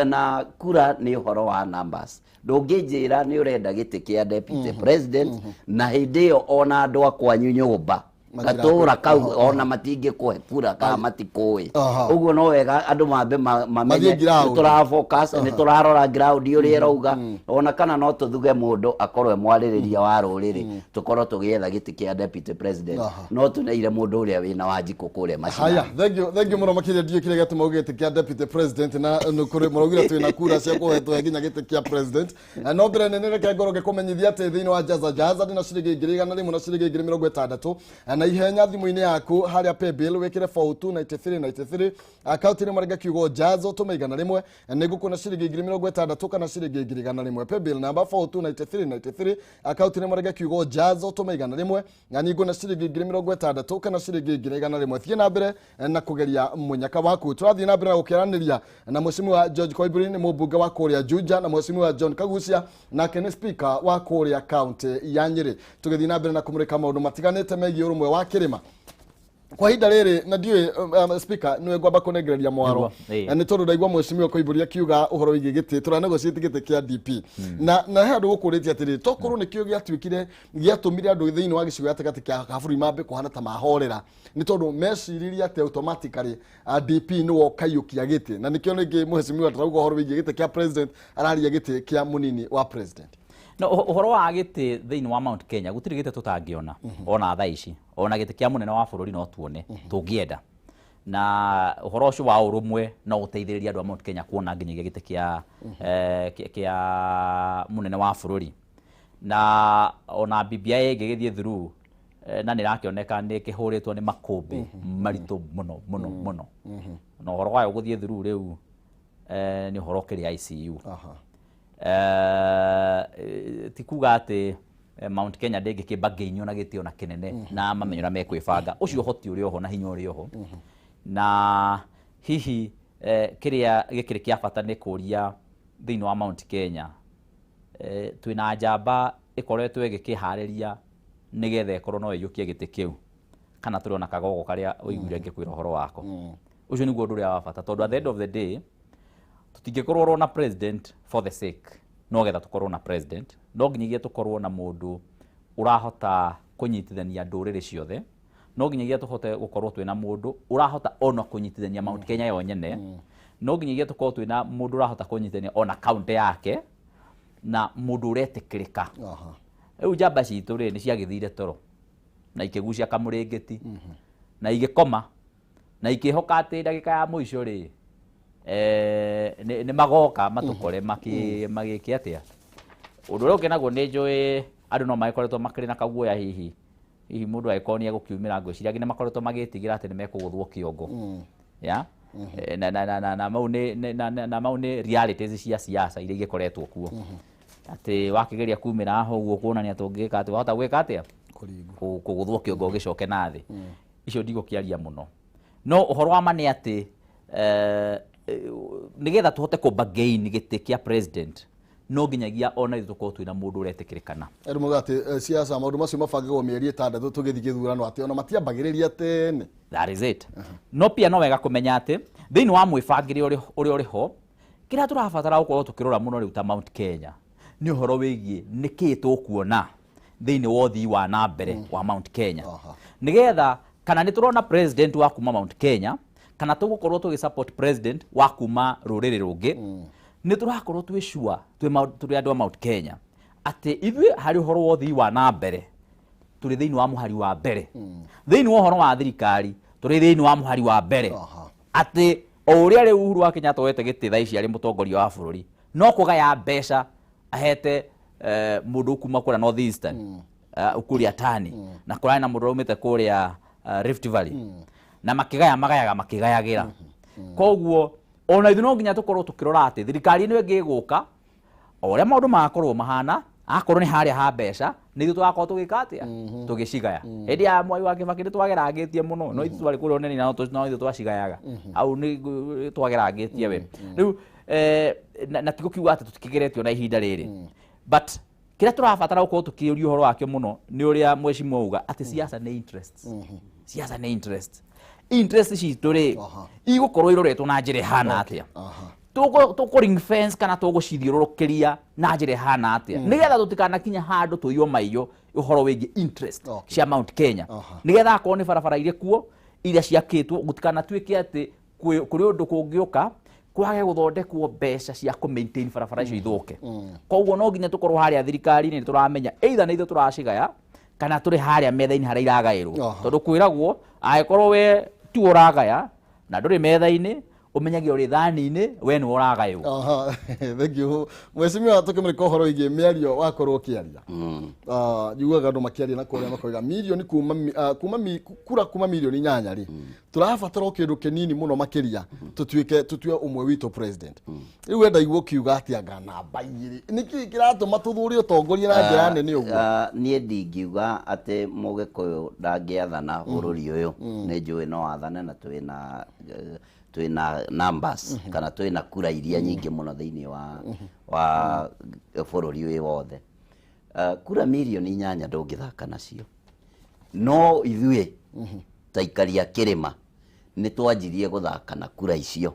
Na kura nĩ ũhoro wa numbers. Ndũngĩnjĩra nĩ ũrenda gĩtĩ kĩa deputy president, na hĩndĩ ĩyo ona andũ a kwanyu nyũmba gatũra kau ona matingĩkũhe kura kana matikũĩ. Ũguo no wega andũ mambe mamenye nĩ tũra focus, nĩ tũrarora ground ũrĩa ĩrauga, ona kana no tũthuge mũndũ akorwo mwarĩrĩria wa rũrĩrĩ, tũkorwo tũgĩetha gĩtĩ kĩa deputy president, no tũneire mũndũ ũrĩa wĩna Wanjikũ kũrĩa macinani. Haya, thank you mũno makĩria. Ndiũĩ kĩrĩa gĩatũma uge gĩtĩ kĩa deputy president, na mũraugire twĩna kura cia kũhe tũhe nginya gĩtĩ kĩa president. No mbere nene reke ngorwo ngĩkũmenyithia atĩ thĩinĩ wa Jaza Jaza ndĩna ciringi 100,000 na ciringi 60,000 na ihenya thimũ-inĩ yaku harĩa paybill wĩkĩre 429393 akaunti-inĩ marenge kiugo Jazo tũme 100, nĩ ngũkuona ciringi 60,000 kana ciringi 100,000. Paybill namba 429393 akaunti-inĩ marenge kiugo Jazo tũme 100, na nĩ nguona ciringi 60,000 kana ciringi 100,000. Thiĩ na mbere na kũgeria mũnyaka waku. Tũrathiĩ na mbere na gũkĩaranĩria na Mheshimiwa George Koimburi, nĩ mũmbunge wa kũrĩa Juja, na Mheshimiwa John Kagucia nake nĩ speaker wa kũrĩa kaunti ya Nyĩrĩ. Tũgĩthiĩ na mbere na kũmũrĩka maũndũ matiganĩte megiĩ ũrũmwe wa kĩrĩma kwa ihinda rĩrĩ. Na ndiũĩ speaker nĩwe ngwamba kũnengereria mwaro, nĩ tondũ ndaigua Mheshimiwa Koimburi akiuga ũhoro wĩgiĩ gĩtĩ tũra negotiate gĩtĩ kĩa DP, na he andũ gũkũrĩtie atĩrĩrĩ, tokorwo nĩkĩo gĩatuĩkire gĩatũmire andũ thĩinĩ wa gĩcigo gatagatĩ kĩa bũrũri mambe kũhana ta mahorera, nĩ tondũ meciririe atĩ automatically DP nĩwe ũkaiyũkia gĩtĩ, na nĩkĩo rĩngĩ Mheshimiwa ndarauga ũhoro wĩgiĩ gĩtĩ kĩa president, araria gĩtĩ kĩa mũnini wa president. No ũhoro wa gĩtĩ thĩinĩ wa Mount Kenya gũtirĩ gĩtĩ tũtangĩona ona thaa ici, ona gĩtĩ kĩa mũnene wa bũrũri no tuone tũngĩenda, na ũhoro ũcio wa ũrũmwe no ũteithĩrĩrie andũ a Mount Kenya kuona nginyagia gĩtĩ kĩa mũnene wa bũrũri. Na ona BBI ĩngĩgĩthiĩ through, na nĩ ĩrakĩoneka nĩ ĩkĩhũrĩtwo nĩ makũmbĩ maritũ mũno mũno mũno, na ũhoro wayo gũthiĩ through rĩu nĩ ũhoro ũkĩrĩ ICU. Ti kuga atĩ Mount Kenya ndĩngĩkĩmbangĩinio na gĩtĩ ona kĩnene na mamenye ũrĩa mekwĩbanga, ũcio ũhoti ũrĩ oho na hinya ũrĩ oho. Na hihi kĩrĩa gĩkĩrĩ kĩa bata nĩ kũria thĩinĩ wa Mount Kenya, twĩna njamba ĩkoretwo ĩgĩkĩharĩria nĩgetha ĩkorwo no ĩiyũkie gĩtĩ kĩu, kana tũrĩ ona kagogo karĩa ũiguire ngĩkwĩra ũhoro wako. Ũcio nĩguo ũndũ ũrĩa wa bata, tondũ at the end of the day tũtingĩkorwo na president for the sake no getha tũkorwo na president, no nginyagia tũkorwo na mũndũ ũrahota kũnyitithania ndũrĩrĩ ciothe, no nginyagia tũhote gũkorwo twĩna mũndũ ũrahota ona kũnyitithania Mount Kenya yo nyene, no nginyagia tũkorwo twĩna mũndũ ũrahota kũnyitithania ona kaunti yake na mũndũ ũretĩkĩrĩka. Rĩu njamba citũ rĩ nĩ ciagĩthire toro na ikĩgucia kamũrĩngĩti na igĩkoma na ikĩhoka atĩ ndagĩka ya mũico rĩ nĩ magoka matũkore magĩke atĩa. Ũndũ ũrĩa ũngĩ naguo nĩ njũĩ andũ no magĩkoretwo makĩrĩ na kaguoya, hihi hihi mũndũ angĩkorwo nĩ egũkiumĩra, ngwĩciria angĩ nĩ makoretwo magĩtigĩra atĩ nĩ mekũgũthwo kĩongo ya na mau nĩ na mau nĩ realities cia siasa iria igĩkoretwo kuo, atĩ wakĩgeria kumĩra haha ũguo kuonania tũngĩka atĩ wahota gwĩka atĩa kũgũthwo kĩongo gĩcoke na thĩ. Icio ndigũkĩaria mũno, no ũhoro wa ma nĩ atĩ nĩgetha tũhote kũ-bargain gĩtĩ kĩa president no nginyagia ona ithuĩ tũkorwo twĩna mũndũ ũretĩkĩrĩkana. Andũ mauga atĩ siasa maũndũ macio mabangagwo mĩeri 6 tũgĩthiĩ gĩthurano, atĩ ona matiambagĩrĩria tene. That is it. No pia no wega kũmenya atĩ thĩinĩ wa mwĩbangĩre ũrĩa ũrĩ ho, kĩrĩa tũrabatara gũkorwo tũkĩrora mũno rĩu ta Mount Kenya nĩ ũhoro wĩgiĩ nĩkĩĩ tũkuona thĩinĩ wa ũthii wa na mbere wa Mount Kenya, nĩgetha kana nĩ tũrona president wa kuma Mount Kenya kana tũgũkorwo tũgĩ support president wa kuma rũrĩrĩ rũngĩ, nĩ tũrakorwo twĩ sure tũrĩ andũ a Mount Kenya atĩ ithuĩ harĩ ũhoro wa ũthii wa na mbere tũrĩ thĩinĩ wa mũhari wa mbere, thĩinĩ wa ũhoro wa thirikari tũrĩ thĩinĩ wa mũhari wa mbere, atĩ o ũrĩa rĩu Uhuru wa Kenyatta oyete gĩtĩ thaa ici arĩ mũtongoria wa bũrũri no kũgaya mbeca ahete mũndũ kuma kũrĩa North Eastern, kũrĩa Tani, na kũrarĩ na mũndũ ũraumĩte kũrĩa Rift Valley, na makĩgaya magayaga makĩgayagĩra. Koguo ona ithuĩ no nginya tũkorwo tũkĩrora atĩ thirikari ĩno ĩngĩ ĩgũka o ũrĩa maũndũ magakorwo mahana, akorwo nĩ harĩa ha mbeca nĩ ithuĩ tũgakorwo tũgĩka atĩa tũgĩcigaya. Hĩndĩ ya Mwai wa Kibaki nĩ twagerangĩtie mũno, no ithuĩ twarĩ kũrĩa ũnene na no ithuĩ twacigayaga hau, nĩ twagerangĩtie we rĩu na ti gũkiuga atĩ tũtikĩgeretio na ihinda rĩrĩ, but kĩrĩa tũrabatara gũkorwo tũkĩũria ũhoro wakĩo mũno nĩ ũrĩa mheshimiwa auga atĩ siasa nĩ interests, siasa nĩ interest, interest citũ rĩ igũkorwo iroretwo na njĩra ĩhana atĩa, tũkũ ring fence kana tũgũcithiũrũrũkĩria na njĩra ĩhana atĩa, nĩgetha tũtikanakinya handũ tũiywo maiyo ũhoro wĩgiĩ interest cia Mount Kenya, nĩgetha akorwo nĩ barabara irĩ kuo iria ciakĩtwo gũtikanatuĩke atĩ kũrĩ ũndũ kũngĩũka kwage gũthondekwo mbeca cia kũ maintain barabara icio ithũke. Koguo no nginya tũkorwo harĩa thirikari-inĩ nĩ tũramenya either nĩ ithuĩ tũracigaya kana tũrĩ harĩa metha-inĩ harĩa iragaĩrwo, tondũ kwĩragwo angĩkorwo we tiwe ũragaya na ndũrĩ metha-inĩ ũmenyagia ũrĩ thani-inĩ we nĩwe ũragaywo. Thank you mheshimiwa. Tukimurika ũhoro wĩgiĩ mĩario wakorwo ũkĩaria, njiguaga andũ makĩaria na kũrĩa makoiga mirioni kuma kuma kura kuma mirioni 8 rĩ, tũrabatara o kĩndũ kĩnini mũno makĩria tũtuĩke tũtue ũmwe witũ president. Rĩu wenda igua ũkiuga atĩ anga namba 2, nĩkĩ kĩratũma tũthure ũtongoria na njĩra nene ũguo? Niĩ ndingiuga atĩ Mũgĩkũyũ ndangĩathana bũrũri ũyũ, nĩ njũĩ no athane na twĩna numbers kana twĩna kura iria nyingĩ mũno thĩinĩ wa bũrũri ũyũ wothe. Kura mirioni 8 ndũngĩthaka nacio, no ithuĩ ta aikari a kĩrĩma nĩ twanjirie gũthaka na kura icio,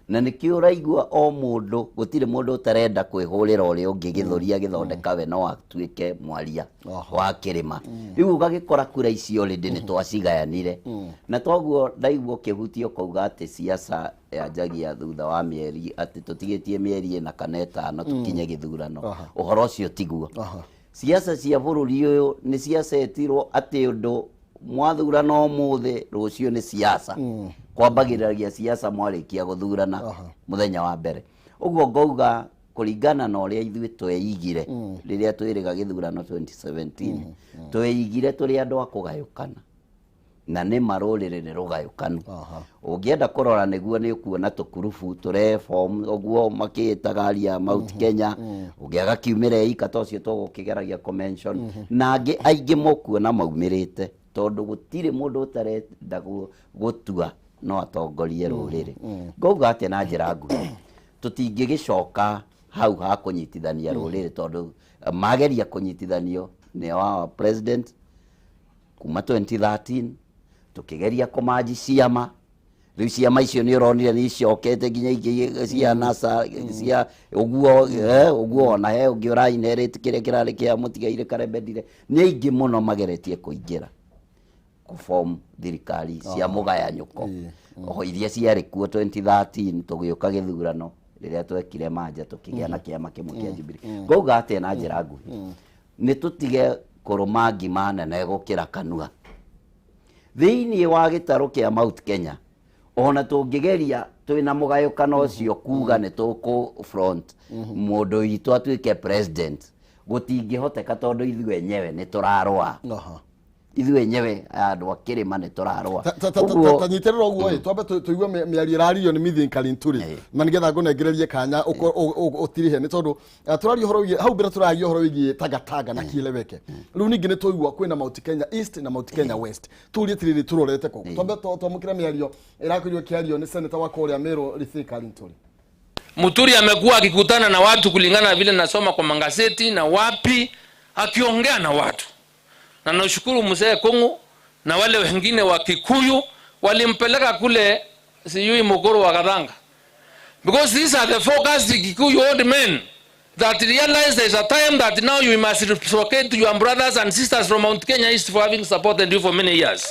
na nĩkĩo ũraigua o mũndũ, gũtirĩ mũndũ ũtarenda kwĩhũrĩra ũrĩa ũngĩ gĩthũri agĩthondeka we no atuĩke mwaria wa kĩrĩma. Rĩu ũgagĩkora kura icio already nĩ twacigayanire, na toguo ndaigua ũkĩhutia ũkauga atĩ siasa yanjagia thutha wa mĩeri, atĩ tũtigĩtie mĩeri 4 kana 5 tũkinye gĩthurano. Ũhoro ũcio tiguo. Siasa cia bũrũri ũyũ nĩ ciacetirwo atĩ ũndũ mwathurana ũmũthĩ rũciũ nĩ siasa, kwambagĩrĩria siasa mwarĩkia gũthurana mũthenya wa mbere. Ũguo ngauga kũringana na ũrĩa ithuĩ tweigire rĩrĩa twĩrĩga gĩthurano 2017, tweigire tũrĩ andũ a kũgayũkana. Na nĩ ma rũrĩrĩ nĩ rũgayũkanu. Ũngĩenda kũrora nĩguo nĩ ũkuona tũkurubu tũreform ũguo makĩĩtaga aria Mount Kenya, ũngĩaga kiumĩra ika ta ũcio tũgũkĩgeragia kũ-mention, na angĩ aingĩ mũkuona maumĩrĩte, tondũ gũtirĩ mũndũ ũtarenda gũtua no atongorie rũrĩrĩ. Ngauga atĩa na njĩra nguhĩ, tũtingĩgĩcoka hau ha kũnyitithania rũrĩrĩ, tondũ mageria kũnyitithanio nĩ wa president kuma 2013, tukigeria kũmanji ciama. Rĩu ciama icio nĩ ũronire nĩ icokete nginya ingĩ cia NASA cia ũguo, ũguo ona he ũngĩ ũra inherit kĩrĩa kĩrarĩ kĩa mũtigairĩ Karembendire. Nĩ aingĩ mũno mageretie kũingĩra kũform thirikari cia mũgayanyũko o iria ciarĩ kuo 2013, tũgĩũka gĩthurano rĩrĩa twekire manja tũkĩgĩa na kĩama kĩmwe kĩa Jubilee. Ngauga atĩa na njĩra nguhĩ, nĩ tũtige kũrũma ngima nene gũkĩra kanua. Thĩinĩ wa gĩtarũ kĩa Mount Kenya, ona tũngĩgeria twĩna mũgayũkano ũcio kuga nĩ tũkũ front mũndũ witũ atuĩke president, gũtingĩhoteka, tondũ ithuĩ enyewe nĩ tũrarũa. Ithuĩ enyewe andũ a kĩrĩma nĩ tũrarũa. Ta nyitĩrĩra ũguo ĩ, twambe tũigue mĩario ĩraririo nĩ Mithin Kalinturi, na nĩgetha ngũnengererie kanya ũtirihe, nĩ tondũ tũraria ũhoro wĩgiĩ hau mbere, tũraria ũhoro wĩgiĩ Tangatanga na Kieleweke. Rĩu ningĩ nĩ twaigua kwĩna Mount Kenya East na Mount Kenya West. Tũrie atĩrĩrĩ, tũrorete kũ? Twambe twamũkĩre mĩario ĩrakorirwo ĩkĩario nĩ senator wa kũrĩa Meru, Rithin Kalinturi. Muturi amekuwa akikutana na watu, kulingana na vile nasoma kwa magazeti na wapi, akiongea na watu, na nashukuru mzee Kungu na wale wengine wa Kikuyu walimpeleka kule sijui Mukuru wa Gathanga, because these are the focused Kikuyu old men that realize there is a time that now you must reciprocate to your brothers and sisters from Mount Kenya East for having supported you for many years.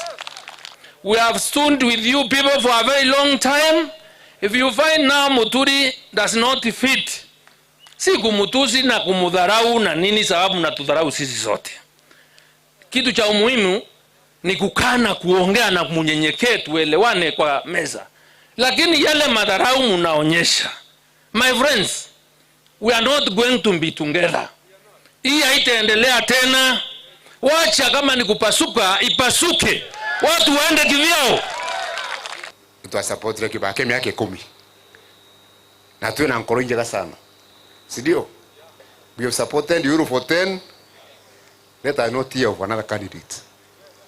We have stood with you people for a very long time. If you find now Muturi does not fit, si kumutusi na kumudharau na nini, sababu mnatudharau sisi sote. Kitu cha umuhimu ni kukaa na kuongea na munyenyekee, tuelewane kwa meza. Lakini yale madharau munaonyesha, my friends, we are not going to be together. Hii haitaendelea tena. Wacha kama ni kupasuka ipasuke, watu waende kivyao. Twasapotire Kibaki miaka 10 na tuwe na nkoro njega sana, si ndio? We have supported Uhuru for 10. Let us not hear of another candidate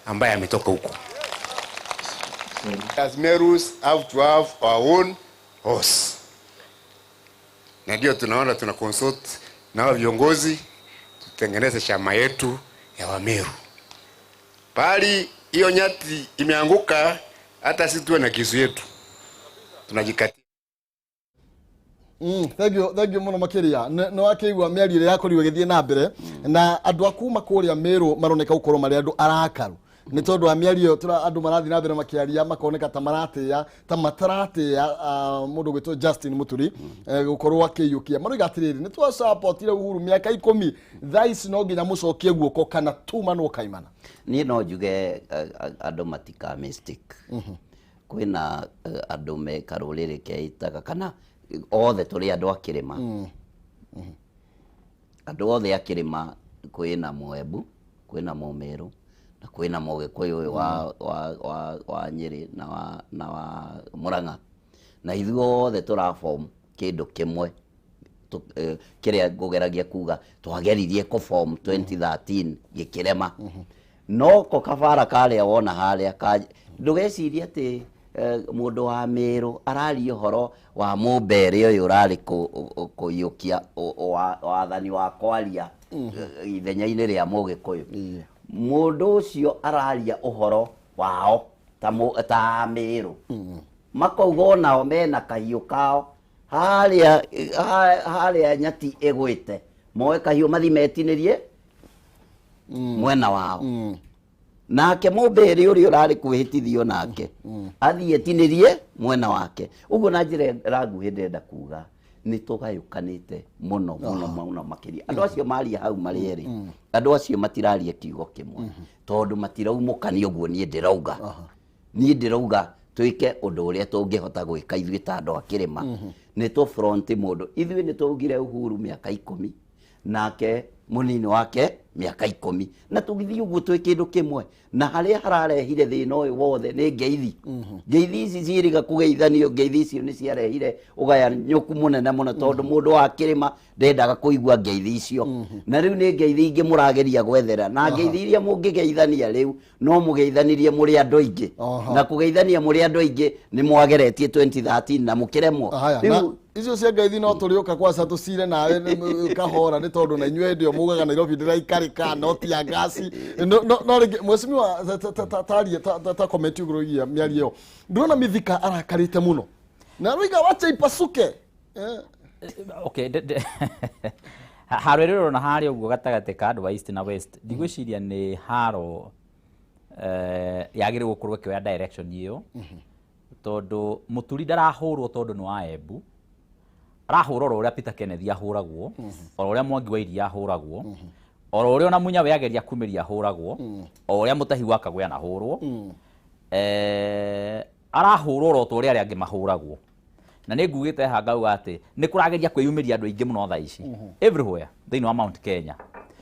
ambaye ametoka huko. As Merus have to have our own horse, na ndio tunaona tuna consult na hao viongozi tutengeneze chama yetu ya Wameru. Pali hiyo nyati imeanguka, hata sisi tuwe na kisu yetu tunajikatia. Thank you, thank you muno makiria. Nĩ wakĩigua mĩario ĩrĩa yakorirwo ĩgĩthiĩ na mbere, na andũ a kuma kũrĩa Meru maroneka gũkorwo marĩ andũ arakaru nĩ tondũ wa mĩario ĩyo. Andũ marathiĩ na mbere makĩaria, makoneka ta maratĩĩa ta mataratĩĩa mũndũ gwĩtwo Justin Muturi, gũkorwo akĩiyũkia. Maroiga atĩrĩrĩ, nĩ twacapotire Uhuru mĩaka 10, thaa ici no nginya mũcokie guoko kana tumanwo kaimana. Niĩ no njuge andũ matika mistake. Kwĩna andũ me karũrĩrĩ keitaga kana othe tũrĩ andũ a kĩrĩma, andũ othe a kĩrĩma, kwĩna Mũembu, kwĩna Mũmĩrũ na kwĩna Mũgĩkũyũ ũyũ wa Nyĩrĩ na wa Mũrang'a, na ithuothe tũraform kĩndũ kĩmwe kĩrĩa ngũgeragia kuga twageririe kũform 2013 gĩkĩrema. No ko kabara karĩa wona harĩa ka ndũgecirie atĩ mũndũ wa Mĩrũ araria ũhoro wa mũmbere ũyũ ũrarĩ kũiyũkia wathani wa kwaria ithenya-inĩ rĩa Mũgĩkũyũ. Mũndũ ũcio araria ũhoro wao ta Mĩrũ, makauga onao mena kahiũ kao harĩa harĩa nyati ĩgwĩte, moe kahiũ mathi metinĩrie mwena wao, nake mũmbĩrĩ ũrĩa ũrarĩ kwĩhĩtithio nake athiĩ etinĩrie mwena wake. Ũguo na njĩra ĩranguhĩ ndĩrenda kuga nĩ tũgayũkanĩte mũno mũno mũno makĩria. Andũ acio maria hau marĩ erĩ, andũ acio matiraria kiugo kĩmwe tondũ matiraumũkania. Ũguo niĩ ndĩrauga twĩke ũndũ ũrĩa tũngĩhota gwĩka ithuĩ ta andũ a kĩrĩma, nĩ tũ front mũndũ. Ithuĩ nĩ twaugire Uhuru mĩaka 10, nake mũnini wake Mĩaka 10 na tũgĩthiĩ ũguo twĩ kĩndũ kĩmwe, na harĩa hararehire thĩna ũyũ wothe nĩ ngeithi. Ngeithi ici ciĩrĩga kũgeithanio, ngeithi icio nĩ ciarehire ũgayanyũku mũnene mũno, tondũ mũndũ wa kĩrĩma ndendaga kũigua ngeithi icio. Na rĩu nĩ ngeithi ingĩ mũrageria gwethera, na ngeithi iria mũngĩgeithania rĩu no mũgeithanirie mũrĩ andũ aingĩ. Na kũgeithania mũrĩ andũ aingĩ nĩ mwageretie 2013 na mũkĩremwo. Haya, Rĩu na icio cia ngeithi no tũrĩũka kwaca tũcire nawe kahora, nĩ tondũ na inyuĩ hĩndĩ ĩyo mugaga Nairobi ndĩraikarĩka no ti ya ngasi. No rĩngĩ mheshimiwa, tarie ta comment igũrũ rĩgiĩ mĩario ĩyo. Ndĩrona Mithika arakarĩte mũno na roiga wacha ipasuke. Okay, haro ĩrĩa ũrona harĩa ũguo gatagatĩ ka andũ a East na West, ndigwĩciria nĩ haro yagĩrĩirwo gũkorwo ĩkĩoya direction ĩyo, tondũ Mũturi ndarahũrwo tondũ nĩ wa Embu. Arahũrwo oro ũrĩa Peter Kenneth ahũragwo, oro ũrĩa Mwangi wa Iria ahũragwo, oro ũrĩa ona Munyawe ageria kumĩria ahũragwo, o ũrĩa Mũtahi wa Kagwe anahũrwo. Arahũrwo oro ta ũrĩa arĩa angĩ mahũragwo. Na nĩ ngugĩte haha ngauga atĩ nĩ kũrageria kwĩyumĩria andũ aingĩ mũno thaa ici everywhere thĩinĩ wa Mount Kenya,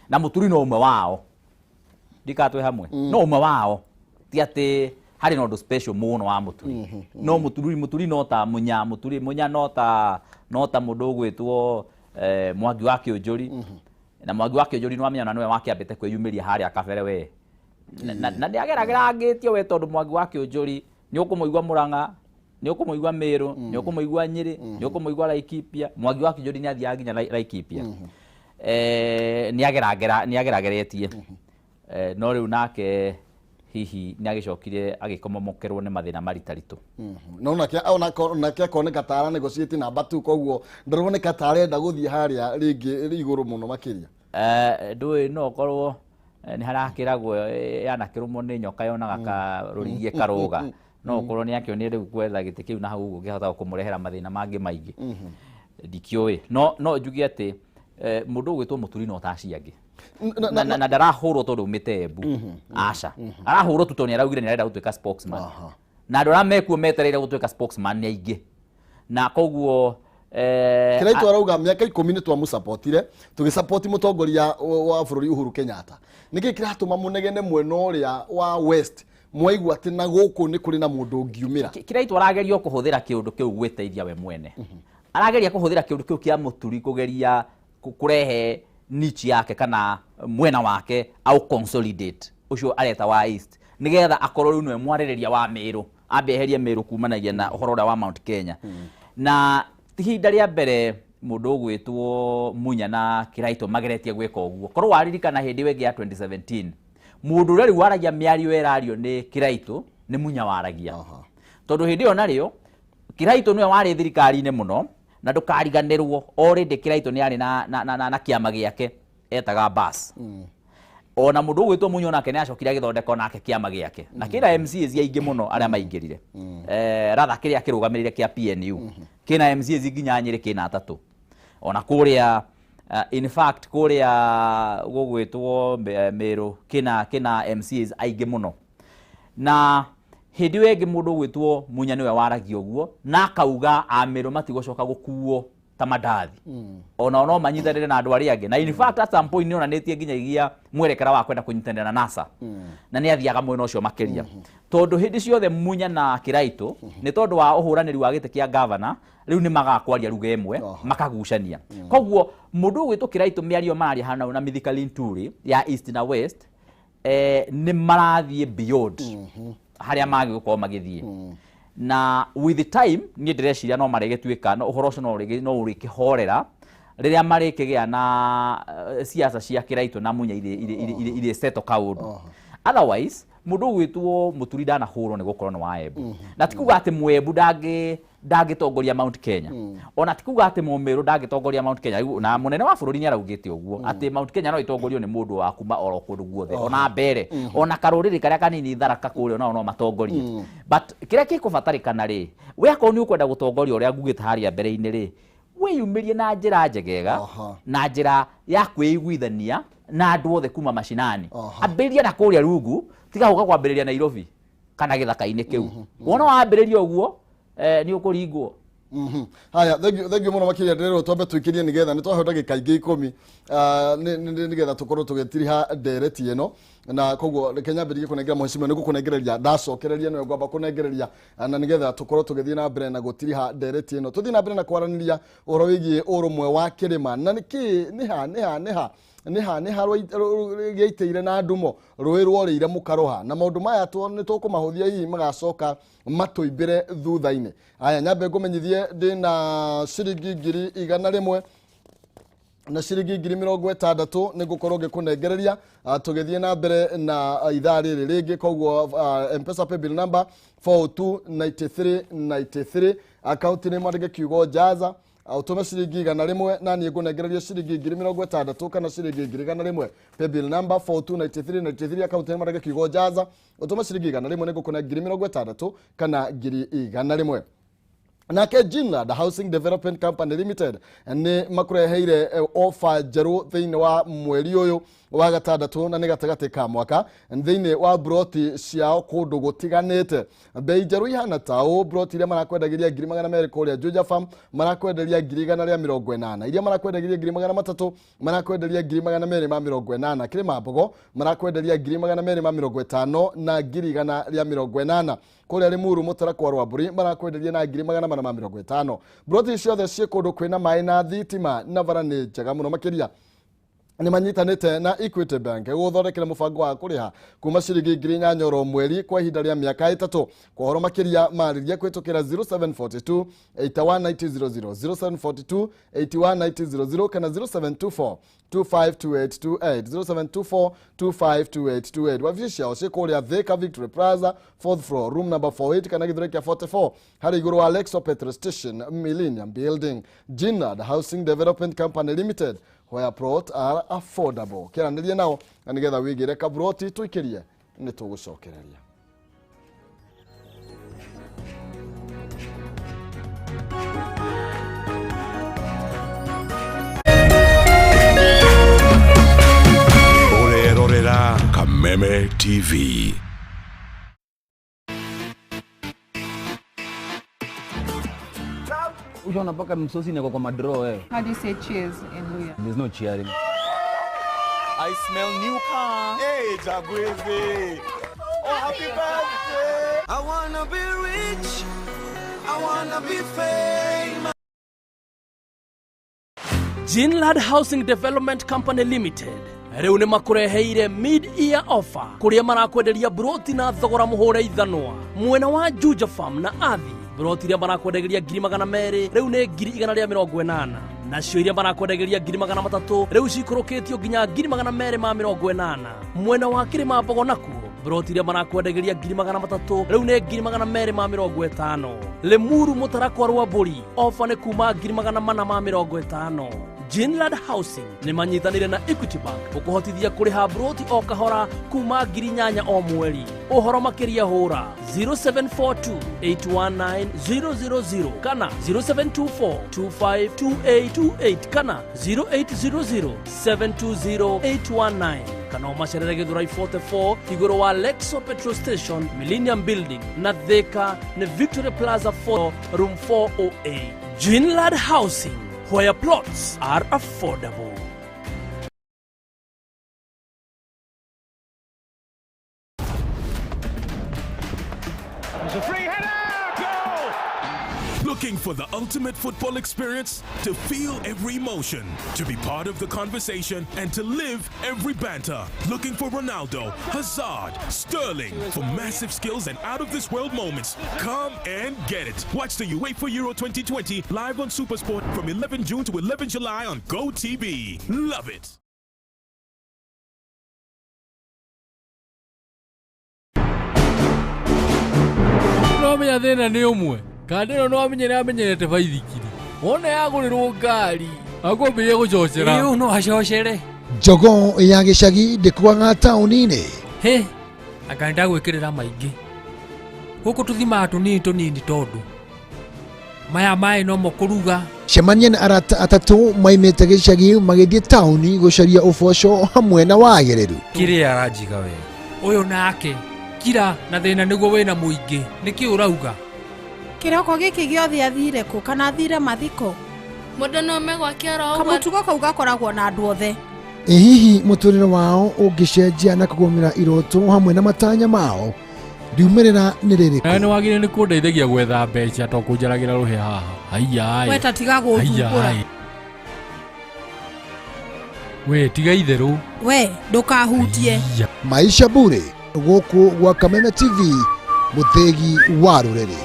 na Mũturi no ũmwe wao. Ndikaga twĩ hamwe, no ũmwe wao, ti atĩ harĩ na ũndũ special mũno wa Mũturi. No Mũturi no ta Munya, Mũturi Munya no ta mũndũ ũgwĩtwo Mwangi wa Kĩũnjũri. Na Mwangi wa Kĩũnjũri nĩ wamenya na nĩwe wakĩambĩte kwĩyumĩria harĩa kabere we, na nĩ ageragĩra angĩtio we, tondũ Mwangi wa Kĩũnjũri nĩ ũkũmũigua Mũrang'a, nĩ ũkũmũigua Meru, nĩ ũkũmũigua Nyĩrĩ, nĩ ũkũmũigua Laikipia. Mwangi wa Kĩũnjũri nĩ athiaga nginya Laikipia. Nĩ agerageretie. No rĩu nake hihi nĩ agĩcokire agĩkomomokerwo nĩ mathĩna maritaritũ. No onake akoneka ta ara negotiate namba tu, koguo ndaroneka ta arenda gũthiĩ harĩa rĩngĩ igũrũ mũno makĩria. Ndũĩ no ũkorwo nĩ harakĩragwo yanakĩrũmwo nĩ nyoka yonaga ka rũrigie karũga. No ũkorwo nĩ akĩonire rĩu gwetha gĩtĩ kĩu na hau ũguo kĩhota kũmũrehera mathĩna mangĩ maingĩ, ndikĩũĩ. No njuge atĩ mũndũ ũgwĩtwo Mũturi no ta acio angĩ, na ndarahũrwo tondũ aumĩte Embu, aca. Arahũrwo tu tondũ nĩ araugire nĩ arenda gũtuĩka spokesman, na andũ arĩa mekuo metereire gũtuĩka spokesman nĩ aingĩ, na koguo Kĩraitũ arauga mĩaka 10 nĩ twamũsapotire, tũgĩsapoti mũtongoria wa bũrũri Uhuru Kenyatta. Nĩkĩ kĩratũma mũnegene mwena ũrĩa wa West mwaigua atĩ na gũkũ nĩ kũrĩ na mũndũ ũngiumĩra? Kĩraitũ arageria kũhũthĩra kĩũndũ kĩu gwĩteithia we mwene. Arageria kũhũthĩra kĩũndũ kĩu kĩa Mũturi kũgeria kũrehe niche yake kana mwena wake au consolidate ũcio areta wa East, nĩgetha akorwo rĩu nĩwe mwarĩrĩria wa Mĩrũ, ambe eherie Mĩrũ kumanagia na ũhoro ũrĩa wa Mount Kenya. Na ti ihinda rĩa mbere mũndũ ũgwĩtwo Munya na Kĩraitũ mageretie gwĩka ũguo. Korwo waririkana hĩndĩ ĩyo ĩngĩ ya 2017, mũndũ ũrĩa rĩu waragia mĩario ĩrario nĩ Kĩraitũ nĩ Munya waragia, tondũ hĩndĩ ĩyo narĩo Kĩraitũ nĩwe warĩ thirikari-inĩ mũno. Na ndũkariganĩrwo already Kĩraitũ nĩ arĩ na kĩama gĩake etaga bas. Ona mũndũ ũgwĩtwo Munya onake nĩ acokire agĩthondeka onake kĩama gĩake, na kĩna MCAs aingĩ mũno arĩa maingĩrire, rather kĩrĩa kĩrũgamĩrĩire kĩa PNU kĩna MCAs nginya Nyĩrĩ kĩna atatũ. Ona kũrĩa in fact kũrĩa gũgwĩtwo Mĩrũ kĩna MCAs aingĩ mũno. Na hĩndĩ ĩyo ĩngĩ mũndũ ũgwĩtwo Munya nĩwe waragia ũguo na akauga Amĩrũ matigũcoka gũkuo ta mandathi, ona no manyitanĩre na andũ arĩa angĩ. Na in fact at some point nĩ onanĩtie nginyagia mwerekera wa kwenda kũnyitanĩra na NASA, na nĩ athiaga mwena ũcio makĩria, tondũ hĩndĩ ciothe Munya na Kĩraitũ nĩ tondũ wa ũhũranĩri wa gĩtĩ kĩa gavana rĩu nĩ magakwaria ruga ĩmwe, makagucania. Koguo mũndũ ũgwĩtwo Kĩraitũ mĩario mararia hana na Mithika Linturi ya East na West, nĩ marathiĩ beyond harĩa magĩ gũkorwo magĩthiĩ. Na with the time niĩ ndĩreciria no marĩgĩtuĩka no ũhoro ũcio no ũrĩkĩhorera rĩrĩa marĩkĩgĩa na siasa cia Kĩraitũ na Munya irĩ settle kaũndũ. Otherwise mũndũ ũgwĩtwo Mũturi ndanahũrwo nĩ gũkorwo nĩ wa Embu, na ti kuga atĩ Mwembu ndangĩtongoria Mount Kenya, ona ti kuga atĩ Mũmĩrũ ndangĩtongoria Mount Kenya. Rĩu, na mũnene wa bũrũri nĩ araugĩte ũguo atĩ Mount Kenya no ĩtongorio nĩ mũndũ wa kuma oro kũndũ guothe, ona mbere ona karũrĩrĩ karĩa kanini Tharaka kũrĩa onao no matongorie. But kĩrĩa gĩkũbatarĩkana rĩ, we akorwo nĩ ũkwenda gũtongoria ũrĩa ngugĩte harĩa mbere-inĩ rĩ, wĩyumĩrie na njĩra njegega, na njĩra ya kwĩiguithania na andũ othe kuma macinani. Ambĩrĩria na kũrĩa rungu, tiga gũka kwambĩrĩria Nairobi kana gĩthaka-inĩ kĩu. Wona wambĩrĩria ũguo, nĩ ũkũringwo. Haya, thank you mũno makĩria. Ndĩrerwo twambe tũikĩrie nĩgetha nĩ twaheo ndagĩka ingĩ 10, nĩgetha tũkorwo tũgĩtiriha ndereti ĩno, na koguo reke nyambĩrĩrie kũnengera mheshimiwa. Nĩ gũkũnengereria ndacokereria, nĩwe ngwamba kũnengereria, na nĩgetha tũkorwo tũgĩthiĩ na mbere na gũtiriha ndereti ĩno, tũthiĩ na mbere na kwaranĩria ũhoro wĩgiĩ ũrũmwe wa kĩrĩma na nĩkĩ nĩha nĩha nĩha nĩha nĩha gĩaitĩire na ndumo rũĩ rworĩire mũkarũha, na maũndũ maya nĩ tũkũmahũthia hihi magacoka matũimbĩre thutha-inĩ. Aya, nyambe ngũmenyithie ndĩna ciringi 100,000 na ciringi 60,000 nĩ ngũkorwo ngĩkũnengereria, tũgĩthiĩ na mbere na ithaa rĩrĩ rĩngĩ. Koguo Mpesa paybill number 4029393, akaunti nĩ mwandĩke kiugo jaza, ũtũme ciringi 100 na niĩ ngũnengereria ciringi 60,000 kana ciringi 100,000. Paybill number 429393, akaunti nĩ mwandĩke kiugo jaza, ũtũme ciringi 100, nĩ ngũkũne 60,000 kana 100,000. Nake Jinland Housing Development Company Limited nĩ makũreheire offer njerũ thĩinĩ wa mweri ũyũ wa gatandatũ, na nĩ gatagatĩ ka mwaka, thĩinĩ wa broti ciao kũndũ gũtiganĩte. Bei njerũ ihana ta ũũ: broti iria marakwendagĩria 200,000 kũrĩa Juja Farm marakwenderia 180,000, iria marakwendagĩria 300,000 marakwenderia 280,000, Kĩrĩma Mbogo marakwenderia 250,000 na 180,000, kũrĩa Limuru Mũtarakwa Rwambũri marakwenderia na 450,000. Broti ciothe ciĩ kũndũ kwĩna maĩ na thitima, na bara nĩ njega mũno makĩria. Nĩ manyitanĩte na Equity Bank gũthondekera mũbango wa kũrĩha kuma ciringi 8,000 oro mweri kwa ihinda rĩa mĩaka 3. Kwa ũhoro makĩria marĩria kũhĩtũkĩra 0742 819000, 0742 819000 kana 0724 252828, 0724 252828. Wabici ciao ciĩ kũrĩa Thika Victory Plaza, fourth floor, room number 48, kana gĩthũri kĩa 44 harĩ igũrũ wa Lexo Petrol Station, Millennium Building. Jinad Housing Development Company Limited, where plot are affordable. Kĩaranĩrie nao na nĩgetha wĩgĩre kaburoti. Tũikĩrie nĩ tũgũcokereria. Ũrerorera Kameme TV. Ushaona mpaka msosi inakuwa kwa madraw wewe. How do you say cheers in Luya? There's no cheering. I smell new car. Hey, Jagwezi. Oh, happy birthday. I wanna be rich. I wanna be famous. Jinlad Housing Development Company Limited rĩu nĩ makũreheire mid year offer kũrĩa marakwenderia broti na thogora mũhũre ithanwa mwena wa Juja Farm na Athi. Broti iria marakwendagĩria 200,000 rĩu nĩ 180,000, nacio iria marakwendagĩria 300,000 rĩu cikũrũkĩtio nginya 280,000. Mwena wa Kĩrĩma Mbogo nakuo broti iria marakwendagĩria 300,000 rĩu nĩ 250,000. Limuru Mũtarakwa Rwambũri ofa nĩ kuma 450,000. Jinland Housing nĩ manyitanĩire na Equity Bank gũkũhotithia kũrĩha broti o kahora kuma 8,000 o mweri. Ũhoro makĩria hũra 0742 819 000 kana 0724 252828 kana 0800 720 819, kana ũmacerere Gĩthũrai 44 igũrũ wa Lexo Petrol Station, Millennium Building, na Thika nĩ Victory Plaza 4, room 408. Jinlad Housing, where plots are affordable. There's a free header! Goal! Looking for the ultimate football experience? To feel every emotion, to be part of the conversation, and to live every banter. Looking for Ronaldo, Hazard, Sterling, for massive skills and out of this world moments? Come and get it. Watch the UEFA Euro 2020 live on Supersport from 11 June to 11 July on Go TV. Love it. No menya thĩna nĩ ũmwe kanda ĩno no amenyere amenyerete baithikiri, wona yagũrĩrwo ngari akwambĩrĩria gũcocera. Ĩĩ, no acocere. Jogoo ya gĩcagi ndĩkuaga taũni-inĩ. Hĩ, anga nĩndagwĩkĩrĩra maingĩ gũkũ, tũthimaga tũnini tũnini tondũ maya maĩ nomo kũruga. Cemania na arata atatũ maimĩte gĩcagi magĩthiĩ taũni gũcaria ũboco hamwe na wagĩrĩru. Kĩrĩa aranjiga we ũyũ nake kira na thĩna nĩguo wĩna mũingĩ, nĩkĩ ũrauga? Kĩroko gĩkĩ gĩothe athire kũ kana athire mathiko? Mũndũ no ome gwake oro ũguo. Kamũtugo kau gakoragwo na andũ othe. Ĩ hihi mũtũrĩre wao ũngĩcenjia na kũgũmĩra iroto hamwe na matanya mao, riumĩrĩra nĩ rĩrĩkũ? Nawe nĩ wagĩrĩire nĩ kũndeithagia gwetha mbeca to kũnjaragĩra rũhĩa haha. Haiya. We ta tiga gũthumbũra. We tiga itherũ. We ndũkahutie. Maisha Bure gũkũ gwa Kameme TV, mũthĩgi wa rũrĩrĩ.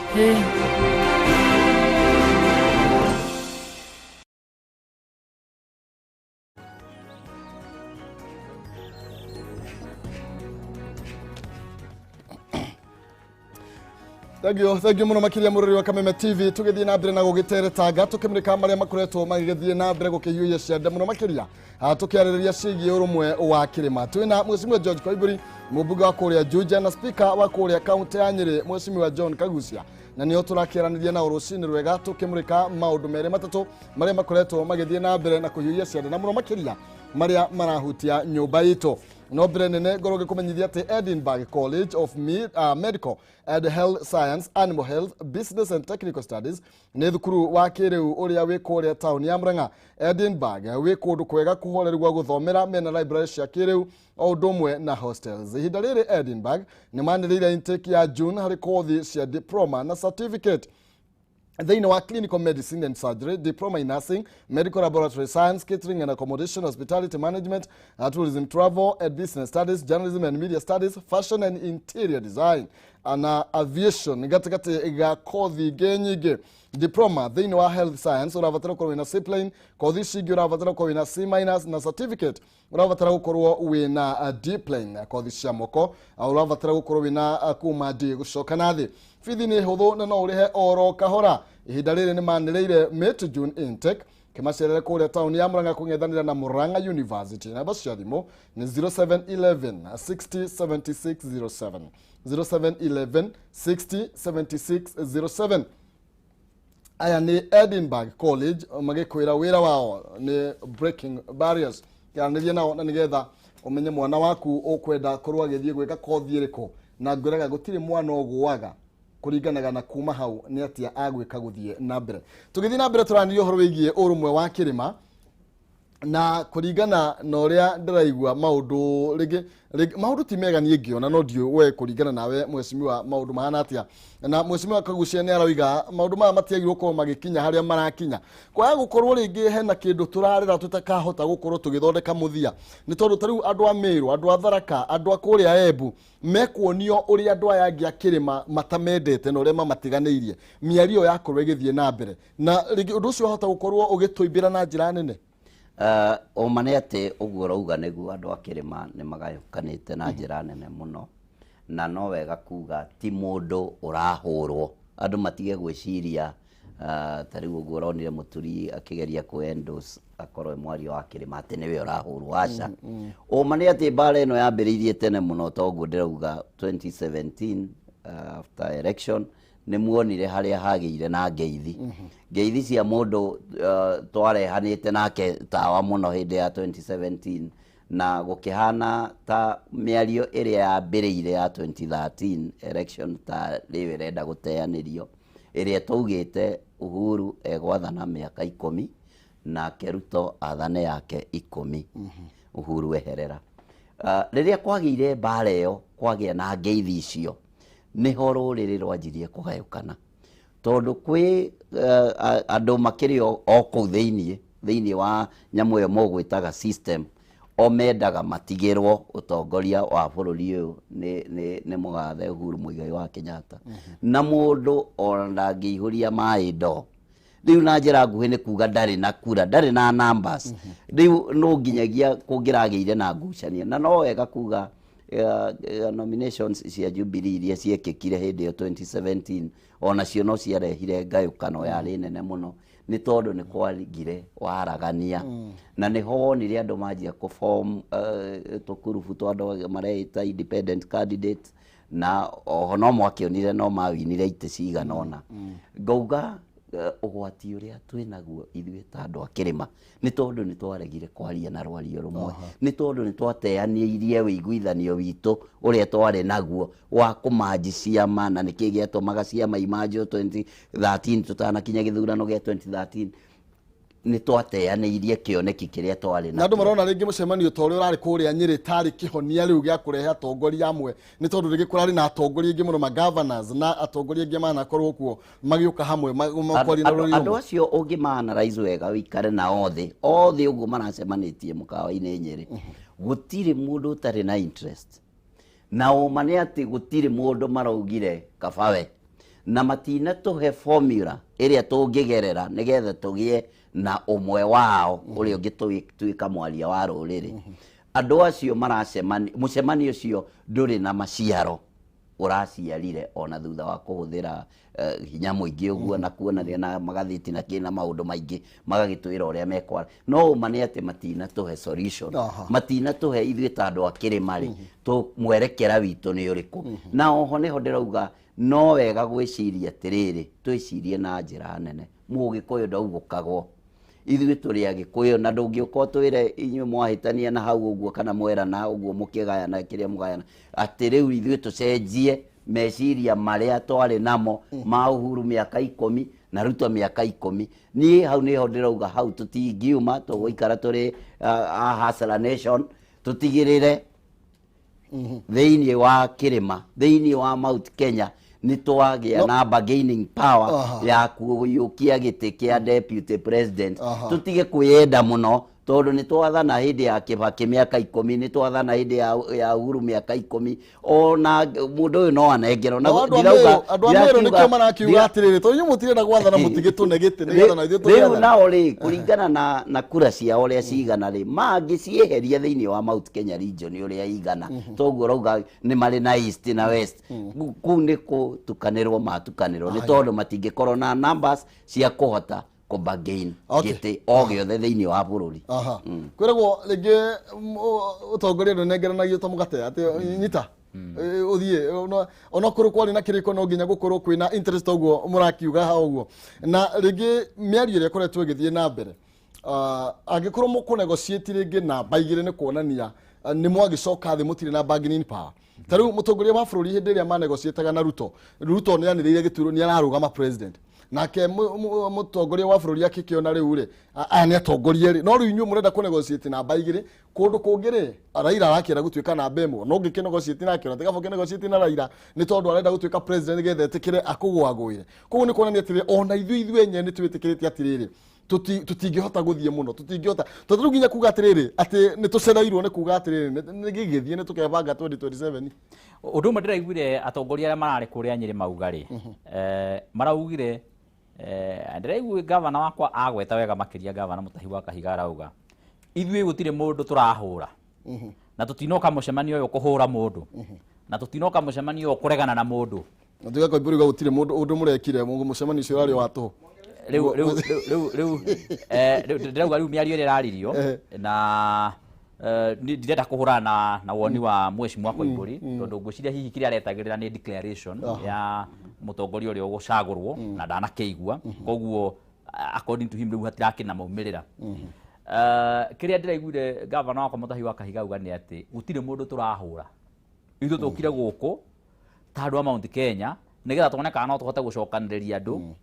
Thank you, thank you muno makiria murori wa Kameme TV. Tugithie na mbere na gugiteretanga tukimurika maria makoretwo magigithie na mbere gukihiũhia ciande muno makiria, tukiarĩrĩria ciĩgiĩ ũrũmwe wa kĩrĩma. Twina Mheshimiwa George Koimburi, mũmbunge wa kũrĩa Juja, na speaker wa kũrĩa kaunti ya Nyĩrĩ, Mheshimiwa John Kagucia, na nĩo tũrakĩaranĩria nao rũcinĩ rwega tukimurika maũndũ merĩ matatũ marĩa makoretwo magĩthiĩ na mbere na kũhiũhia ciande na mũno makĩria marĩa marahutia nyũmba itũ. No mbere nene ngorwo ngĩkũmenyithia atĩ Edinburgh College of Medical and Health Science, Animal Health, Business and Technical Studies nĩ thukuru wa kĩrĩu ũrĩa wĩ kũrĩa taũni ya Murang'a. Edinburgh wĩ kũndũ kwega kũhoreru gwa gũthomera, mena library cia kĩrĩu o ũndũ ũmwe na hostels. Ihinda rĩrĩ Edinburgh nĩ manĩrĩire intake ya June harĩ kothi cia diploma na certificate thĩinĩ wa clinical medicine and surgery, diploma in nursing, medical laboratory science, catering and accommodation, hospitality management, tourism, travel and business studies, journalism and media studies, fashion and interior design na aviation. Gatagatĩ ga kothi ingĩ nyingĩ, diploma thĩinĩ wa health science ũrabatara gũkorwo wĩna C plain, kothi ici ingĩ ũrabatara gũkorwo wĩna C minus, na certificate ũrabatara gũkorwo wĩna D plain. Kothi cia moko ũrabatara gũkorwo wĩna kuma D gũcoka na thĩ. Bithi nĩ hũthũ na no ũrĩhe oro kahora. Ihinda rĩrĩ nĩ manĩrĩire May to June intake. Kĩmacerere kũrĩa taũni ya Murang'a kũng'ethanĩra na Murang'a University. Namba cia thimũ nĩ 0711 60 76 07, 0711 60 76 07. Aya nĩ Edinburgh College magĩkwĩra wĩra wao nĩ breaking barriers. Kĩaranĩria nao na nĩgetha ũmenye mwana waku ũkwenda korwo agĩthiĩ gwĩka kothi ĩrĩkũ, na ngwĩraga gũtirĩ mwana ũgũaga kũringanaga na kuma hau nĩ atĩa agwĩka gũthiĩ na mbere. Tũgĩthiĩ na mbere tũranĩria ũhoro wĩgiĩ ũrũmwe wa kĩrĩma, na kũringana na ũrĩa ndĩraigua maũndũ rĩngĩ maũndũ ti mega niĩ ngĩona, no ndiũĩ we kũringana nawe mheshimiwa maũndũ mahana atĩa. Na mheshimiwa Kagucia nĩ aroiga maũndũ maya matiagĩrĩirwo gũkorwo magĩkinya harĩa marakinya, kwaga gũkorwo rĩngĩ hena kĩndũ tũrarera tũtakahota gũkorwo tũgĩthondeka mũthia, nĩ tondũ ta rĩu andũ a Meru, andũ a Tharaka, andũ a kũrĩa Embu mekuonio ũrĩa andũ aya angĩ a kĩrĩma matamendete na ũrĩa mamatiganĩirie. Mĩario yakorwo ĩgĩthiĩ na mbere, na rĩngĩ ũndũ ũcio wahota gũkorwo ũgĩtũimbĩra na njĩra nene. Ũma nĩ atĩ ũguo ũrauga nĩguo andũ a kĩrĩma nĩ magayũkanĩte na njĩra nene mũno, na no wega kuga ti mũndũ ũrahũrwo. Andũ matige gwĩciria ta rĩu ũguo ũronire Mũturi akĩgeria kũ endorse akorwo e mwaria wa kĩrĩma atĩ nĩwe ũrahũrwo, aca. Ũma nĩ atĩ mbara ĩno yambĩrĩirie tene mũno, toguo ndĩrauga 2017 after election nĩ muonire harĩa hagĩire na ngeithi. Ngeithi cia mũndũ twarehanĩte nake tawa mũno hĩndĩ ya 2017, na gũkĩhana ta mĩario ĩrĩa yambĩrĩire ya 2013 election ta rĩu ĩrenda gũteanĩrio, ĩrĩa twaugĩte Uhuru egwathana mĩaka 10 nake Ruto athane yake 10, Uhuru eherera. Rĩrĩa kwagĩire mbara ĩyo, kwagĩa na ngeithi icio, nĩho rũrĩrĩ rwanjirie kũgayũkana, tondũ kwĩ andũ makĩrĩ o kũu thĩinĩ wa nyamũ ĩyo mũgwĩtaga system, o mendaga matigĩrwo ũtongoria wa bũrũri ũyũ nĩ mũgathe Uhuru Muigai wa Kenyatta. Na mũndũ ona ndangĩihũria maĩ ndoo. Rĩu na njĩra nguhĩ nĩ kuga ndarĩ na kura, ndarĩ na numbers. Rĩu no nginyagia kũngĩragĩire na ngucanio, na no wega kuga nominations cia Jubilee iria ciekĩkire hĩndĩ ĩyo 2017 onacio no ciarehire ngayũkano yarĩ nene mũno, nĩ tondũ nĩ kwagire waragania. Na nĩho wonire andũ manjia kũ form tũkurubu twa andũ mareita independent candidate, na oho no mwakĩonire no mawinire itĩ cigana ũna. Ngauga Ũgwati ũrĩa twĩnaguo ithuĩ ta andũ a kĩrĩma nĩ tondũ nĩ twaregire kwaria na rwario rũmwe, nĩ tondũ nĩ twateanĩirie wĩiguithanio witũ ũrĩa twarĩ naguo wa kũmanji ciama, na nĩkĩ gĩatũmaga ciama imanjwo 2013 tũtanakinya gĩthurano gĩa 2013. Nĩ twateanĩirie kĩoneki kĩrĩa twarĩ na andũ marona rĩngĩ mũcemanio ta ũrĩa ũrarĩ kũrĩa Nyĩrĩ tarĩ kĩhonia rĩu gĩa kũrehe atongoria amwe, nĩ tondũ rĩngĩ kũrarĩ na atongoria aingĩ mũno, ma governors na atongoria aingĩ manakorwo kuo magĩũka hamwe makwaria na rũrĩrĩ Andũ rũmwe. Acio ũngĩma-analyze wega, ũikare na othe othe ũguo maracemanĩtie mũkawa-inĩ Nyĩrĩ, gũtirĩ mũndũ ũtarĩ na interest. Na ũma nĩ atĩ gũtirĩ mũndũ maraugire kabawe, na matinatũhe formula ĩrĩa tũngĩgerera nĩgetha tũgĩe na ũmwe wao ũrĩa ũngĩtuĩka mwaria wa rũrĩrĩ. Andũ acio maracemania, mũcemanio ũcio ndũrĩ na maciaro ũraciarire ona thutha wa kũhũthĩra hinya mũingĩ ũguo na kuonania na magathĩti na kĩ na maũndũ maingĩ magagĩtwĩra ũrĩa mekwara. No ũma nĩ atĩ matinatũhe solution, matinatũhe ithuĩ ta andũ a kĩrĩma rĩ, tũ mwerekera witũ nĩ ũrĩkũ. Na oho nĩho ndĩrauga no wega gwĩciria atĩrĩrĩ, twĩcirie na njĩra nene. Mũgĩkũyũ ndaugũkagwo, ithuĩ tũrĩ Agĩkũyũ, na ndũngĩũka ũtwĩre inyuĩ mwahĩtania na hau ũguo kana mwerana ũguo mũkĩgayana kĩrĩa mũgayana, atĩ rĩu ithuĩ tũcenjie meciria marĩa twarĩ namo ma Uhuru mĩaka 10 na Ruto mĩaka 10. Niĩ hau nĩho ndĩrauga hau tũtingiuma, tũgũikara tũrĩ a hustler nation, tũtigĩrĩre thĩinĩ wa kĩrĩma, thĩinĩ wa Mount Kenya nĩ twagĩa na bargaining power ya kũiyũkia gĩtĩ kĩa deputy president. Tũtige kwĩyenda mũno, tondũ nĩ twathana hĩndĩ ya Kibaki mĩaka 10, nĩ twathana hĩndĩ ya Uhuru mĩaka 10, ona mũndũ ũyũ no anengerwo. Na andũ a Meru, andũ a Meru nĩkĩo marakiuga atĩrĩrĩ, tondũ inyuĩ mũtirenda gwathana, mũtigĩtũne gĩtĩ nĩgetha na ithuĩ Rĩu tũgĩathane. Nao rĩ, kũringana na kura ciao ũrĩa cigana rĩ, mangĩcieheria thĩinĩ wa Mount Kenya region ũrĩa igana, toguo ũrauga nĩ marĩ na east na west, kũu nĩ kũtukanĩrwo matukanĩrwo, nĩ tondũ matingĩkorwo na numbers cia kũhota kũbargain gĩtĩ o gĩothe thĩinĩ wa bũrũri. Kwĩragwo rĩngĩ ũtongoria ndũnengeranagio ta mũgate atĩ nyita ũthiĩ, onokorwo kwarĩ na kĩrĩko no nginya gũkorwo kwĩna interest ũguo mũrakiuga ha ũguo. Na rĩngĩ mĩario ĩrĩa ĩkoretwo ĩgĩthiĩ na mbere, angĩkorwo mũkũnegotiate rĩngĩ namba 2 nĩ kuonania nĩ mwagĩcoka thĩ, mũtirĩ na bargaining power. Ta rĩu mũtongoria wa bũrũri hĩndĩ ĩrĩa manegotiataga na Ruto, Ruto nĩ anĩrĩire gĩturwa nĩ ararũgama president, nake mũtongoria wa bũrũri akĩkĩona rĩu rĩ, aya nĩ atongoria rĩ, no rĩu inyuĩ mũrenda kũnegotiate namba 2 kũndũ kũngĩ rĩ, Raila arakĩenda gũtuĩka namba 1, no ũngĩkĩnegotiate nake ona tiga ũkĩnegotiate na Raila nĩ tondũ arenda gũtuĩka president nĩgetha etĩkĩre akũgũagũĩre. Koguo nĩ kuonania atĩrĩ, ona ithuĩ ithuĩ enyewe nĩ twĩtĩkĩrĩte atĩrĩrĩ, tũtingĩhota gũthiĩ mũno, tũtingĩhota, tondũ rĩu nginya kuga atĩrĩrĩ atĩ nĩ tũcereirwo nĩ kuga atĩrĩrĩ nĩ gĩgĩthiĩ nĩ tũkebanga 2027. Ũndũ ũmwe ndĩraiguire atongoria arĩa mararĩ kũrĩa Nyĩrĩ mauga rĩ, maraugire, ndĩraigua gavana wakwa agweta wega makĩria, gavana Mutahi wa Kahiga arauga ithuĩ gũtirĩ mũndũ tũrahũra, na tũtinoka mũcemanio ũyũ kũhũra mũndũ, na tũtinoka mũcemanio ũyũ kũregana na mũndũ. Na tuga Koimbũri uga gũtirĩ mũndũ ũndũ mũrekire, mũcemanio ũcio ũrarĩ wa tũhũ. Rĩu rĩu rĩu rĩu rĩu ndĩrauga rĩu mĩario ĩrĩa ĩraririo na ndirenda kũhũrana na woni wa mheshimiwa Koimbũri, tondũ ngwĩciria hihi kĩrĩa aretagĩrĩra nĩ declaration ya mũtongoria ũrĩa ũgũcagũrwo na ndanakĩigua, koguo according to him rĩu hatirakĩ na maumĩrĩra. Kĩrĩa ndĩraiguire gavana wakwa Mutahi wa Kahiga auga nĩ atĩ gũtirĩ mũndũ tũrahũra, ithuĩ tũkire gũkũ ta andũ a Mount Kenya nĩgetha tuone kana no tũhote gũcokanĩrĩria andũ,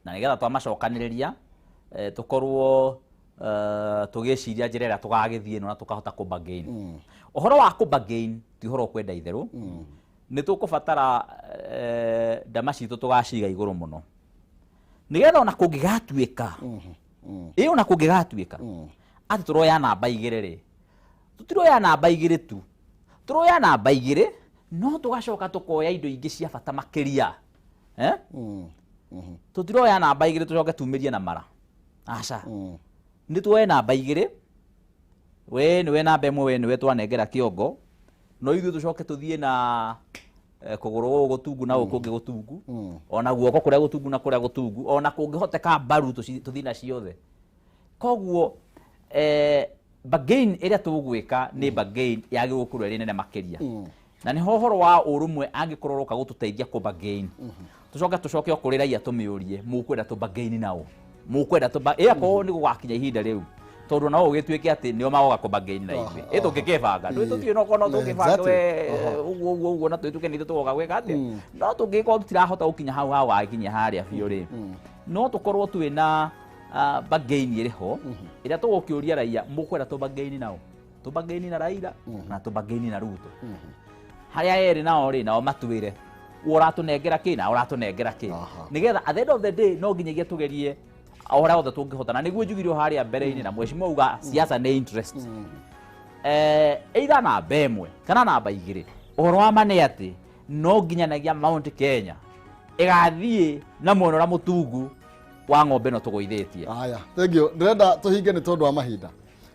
na nĩgetha twamacokanĩrĩria tũkorwo tũgĩciria njĩra ĩrĩa tũgagĩthiĩ ĩno na tũkahota kũbargain. Ũhoro wa kũbargain ti ũhoro ũkwenda itherũ, nĩ tũkũbatara ndama citũ tũgaciga igũrũ mũno nĩgetha ona kũngĩgatuĩka ĩ ona kũngĩgatuĩka atĩ tũroya namba 2 rĩ, tũtiroya namba 2 tu, tũroya namba 2 no tũgacoka tũkoya indo ingĩ cia bata makĩria. Tũtiroya namba 2 tũcoke tumĩrie na mara, aca, nĩ tuoe namba 2, we nĩwe namba 1, we nĩwe twanengera kĩongo, no ithuĩ tũcoke tũthiĩ na kũgũrũ gũkũ gũtungu na gũkũ kũngĩ gũtungu, ona guoko kũrĩa gũtungu na kũrĩa gũtungu, ona kũngĩhoteka mbaru tũthiĩ na ciothe. Koguo bargain ĩrĩa tũgwĩka nĩ bargain yagĩrĩirwo gũkorwo ĩrĩ nene makĩria, na nĩho ũhoro wa ũrũmwe angĩkorwo ũroka gũtũteithia kũ bargain. Tũcoke o kũrĩ raia tũmĩũrie mũkwenda tũbargain nao mũkwenda akorwo nĩ gũgakinya ihinda rĩu tondũ nao ũgĩtuĩke atĩ nĩo magoka kũbargain na ithuĩ ĩ tũngĩkĩbanga ndũĩ tũtiũĩ no korwo no tũngĩbanga we ũguo ũguo ũguo na tũtuĩke nĩ ithuĩ tũgoka gwĩka atĩa no tũngĩkorwo tũtirahota gũkinya hau hau wakinya harĩa biũ rĩ no tũkorwo twĩna bargain ĩrĩ ho ĩrĩa tũgũkĩũria raia mũkwenda tũbargain nao tũbargain na Raila na tũbargain na Ruto harĩa erĩ nao rĩ nao matwĩre ũratũnengera kĩ na ũratũnengera kĩ nĩgetha at the end of the day no nginyagia tũgerie o ũrĩa wothe tũngĩhota na nĩguo njugire harĩa mbere-inĩ na mheshimiwa uga siasa nĩ interest either namba ĩmwe kana namba igĩrĩ ũhoro wa ma nĩ atĩ no nginyanagia Mount Kenya ĩgathiĩ na mwena ũrĩa mũtungu wa ng'ombe ĩno tũgũithĩtie. Haya, thank you. Ndĩrenda tũhinge nĩ tondũ wa mahinda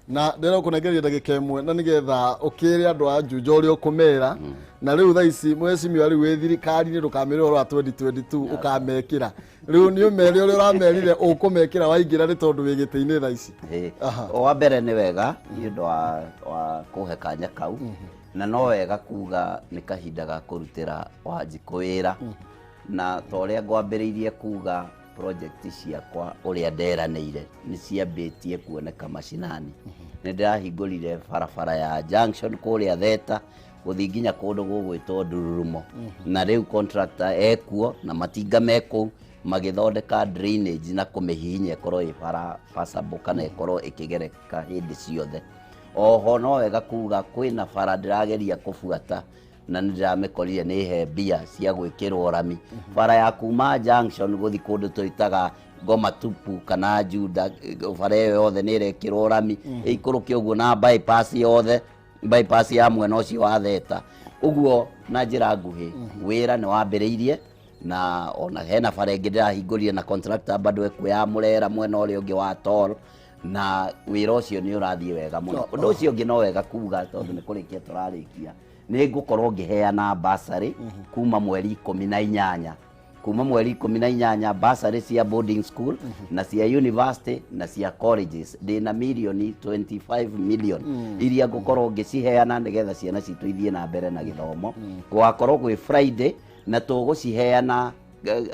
na ndĩrenda gũkũnengeria ndagĩka ĩmwe na nĩgetha ũkĩre andũ a Juja ũrĩa ũkũmera na rĩu thaa ici mheshimiwa rĩu wĩ thirikari-inĩ ndũkamĩre ũhoro wa 2022 ũkamekĩra rĩu nĩ ũmere ũrĩa ũramerire ũkũmekĩra waingĩra nĩ tondũ wĩ gĩtĩ-inĩ thaa ici. Wa mbere nĩ wega nĩ ũndũ wa kũhe kanya kau na no wega kuga nĩ kahinda ga kũrutĩra Wanjikũ wĩra na ta ũrĩa ngwambĩrĩirie kuga project ciakwa ũrĩa nderanĩire nĩ ciambĩtie kuoneka macinani. Nĩ ndĩrahingũrire barabara ya junction kũrĩa Theta gũthiĩ nginya kũndũ gũgwĩtwo Ndururumo na rĩu contractor ekuo na matinga mekũu magĩthondeka drainage na kũmĩhihinya ĩkorwo ĩ bara passable kana ĩkorwo ĩkĩgereka hĩndĩ ciothe. Oho no wega kuga kwĩna bara ndĩrageria kũbuata na nĩ ndĩramĩkorire nĩ he mbia cia gwĩkĩrwo rami bara ya kuma junction gũthiĩ kũndũ twĩtaga Ngoma Tupu kana Juda bara ĩyo yothe nĩ ĩrekĩrwo rami ĩikũrũke ũguo na bypass yothe bypass ya mwena ũcio wa Theta ũguo na njĩra nguhĩ wĩra nĩ wambĩrĩirie na ona hena bara ĩngĩ ndĩrahingũrire na contractor bado ekuo ya Mũrera mwena ũrĩa ũngĩ wa Tol na wĩra ũcio nĩ ũrathiĩ wega mũno. Ũndũ ũcio ũngĩ no wega kuga tondũ nĩ kũrĩkia tũrarĩkia nĩ ngũkorwo ngĩheana bursary kuma mweri 18 kuma mweri 18 bursary cia boarding school na cia university na cia colleges ndĩna mirioni 25 million iria ngũkorwo ngĩciheana nĩgetha ciana citũ ithiĩ na mbere na gĩthomo. Gũgakorwo gwĩ Friday na tũgũciheana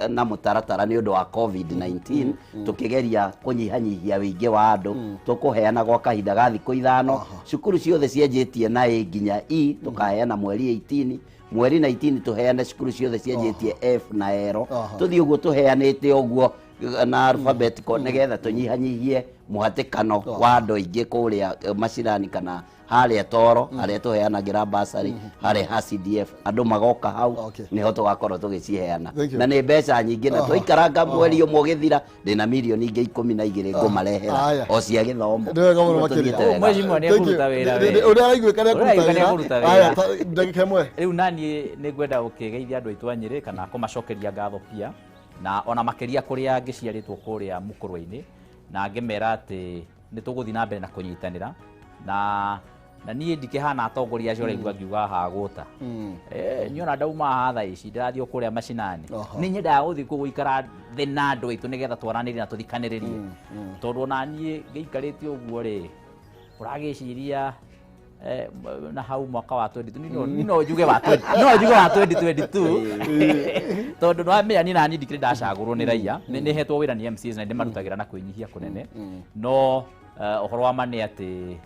na mũtaratara nĩ ũndũ wa COVID-19 tũkĩgeria kũnyihanyihia wĩingĩ wa andũ tũkũheana gwa kahinda ga thikũ 5 cukuru ciothe cianjĩtie na A nginya E tũkaheana mweri 18 mweri 19 tũheane cukuru ciothe cianjĩtie F na L tũthiĩ ũguo tũheanĩte ũguo na alphabetical nĩgetha tũnyihanyihie mũhatĩkano wa andũ aingĩ kũrĩa macinani kana harĩa Toro harĩa tũheanagĩra bursary harĩa ha CDF andũ magoka hau nĩho tũgakorwo tũgĩciheana na nĩ mbeca nyingĩ na twaikaranga mweri ũmwe ũgĩthira ndĩna mirioni ingĩ 12 ngũmarehera o cia gĩthomo. Nĩ wega mũno makĩria. Mheshimiwa nĩ ekũruta wĩra we. Ũrĩa araiguĩka nĩ ekũruta wĩra. Haya, ndagĩka ĩmwe. Rĩu naniĩ nĩ ngwenda gũkĩgeithia andũ aitũ a Nyĩrĩ kana kũmacokeria ngatho pia na ona makĩria kũrĩa ngĩciarĩtwo kũrĩa Mũkũrwe-inĩ na ngĩmera atĩ nĩ tũgũthiĩ na mbere na kũnyitanĩra na niĩ ndikĩhana atongoria acio ũraigua ngiuga haha gũta niĩ ona ndauma haha thaa ici ndĩrathiĩ o kũrĩa macinani nĩ nyendaga gũthiĩ kũu gũikara thĩ na andũ aitũ nĩgetha twaranĩrie na tũthikanĩrĩrie tondũ ona niĩ ngĩikarĩte ũguo rĩ ũragĩciria na hau mwaka wa 2022 no njuge wa 20 no njuge wa 2022 tondũ no amenya ni nani ndikĩrĩ ndacagũrwo nĩ raia nĩ hetwo wĩra nĩ MCAs na ndĩmarutagĩra na kwĩnyihia kũnene no ũhoro wa ma nĩ atĩ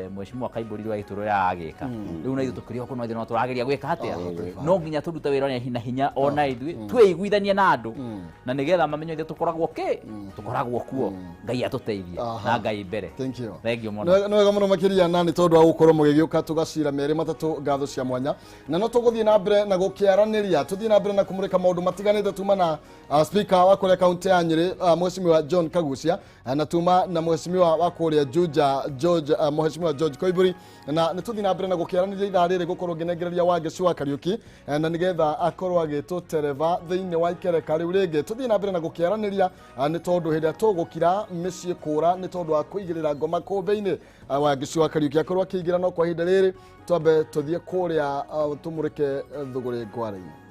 mheshimiwa Kaimbũri wa gĩtũrũ ũrĩa aragĩka rĩu na ithuĩ tũkĩrĩ o kũu no tũrageria gwĩka atĩa no nginya tũrute wĩra na hinya ona ithuĩ twĩiguithanie na andũ na nĩgetha mamenye ithuĩ tũkoragwo kĩ tũkoragwo kuo Ngai atũteithie na Ngai mbere. Thank you. Thank you mũno. Nĩ wega mũno makĩria na nĩ tondũ wa gũkorwo mũgĩgĩũka tũgacira merĩ matatũ ngatho cia mwanya na no tũgũthiĩ na mbere na gũkĩaranĩria tũthiĩ na mbere na kũmũrĩka maũndũ matiganĩte tuma na speaker wa kũrĩa kaunti ya Nyĩrĩ mheshimiwa John Kagucia na tuma na mheshimiwa wa kũrĩa Juja George mheshimiwa George Koimburi na nĩ tũthiĩ na mbere na gũkĩaranĩria ithaa rĩrĩ gũkorwo ngĩnengereria Wangeci wa Kariũki na nĩgetha akorwo agĩtũtereva thĩinĩ wa ikereka rĩu rĩngĩ tũthiĩ na mbere na gũkĩaranĩria nĩ tondũ hĩndĩ ĩrĩa tũgũkira mĩciĩ kũra nĩ tondũ wa kũigĩrĩra ngoma kũmbĩ-inĩ Wangeci wa Kariũki akorwo akĩingĩra no kwa ihinda rĩrĩ twambe tũthiĩ kũrĩa tũmũrĩke thũgũrĩ ngware-inĩ.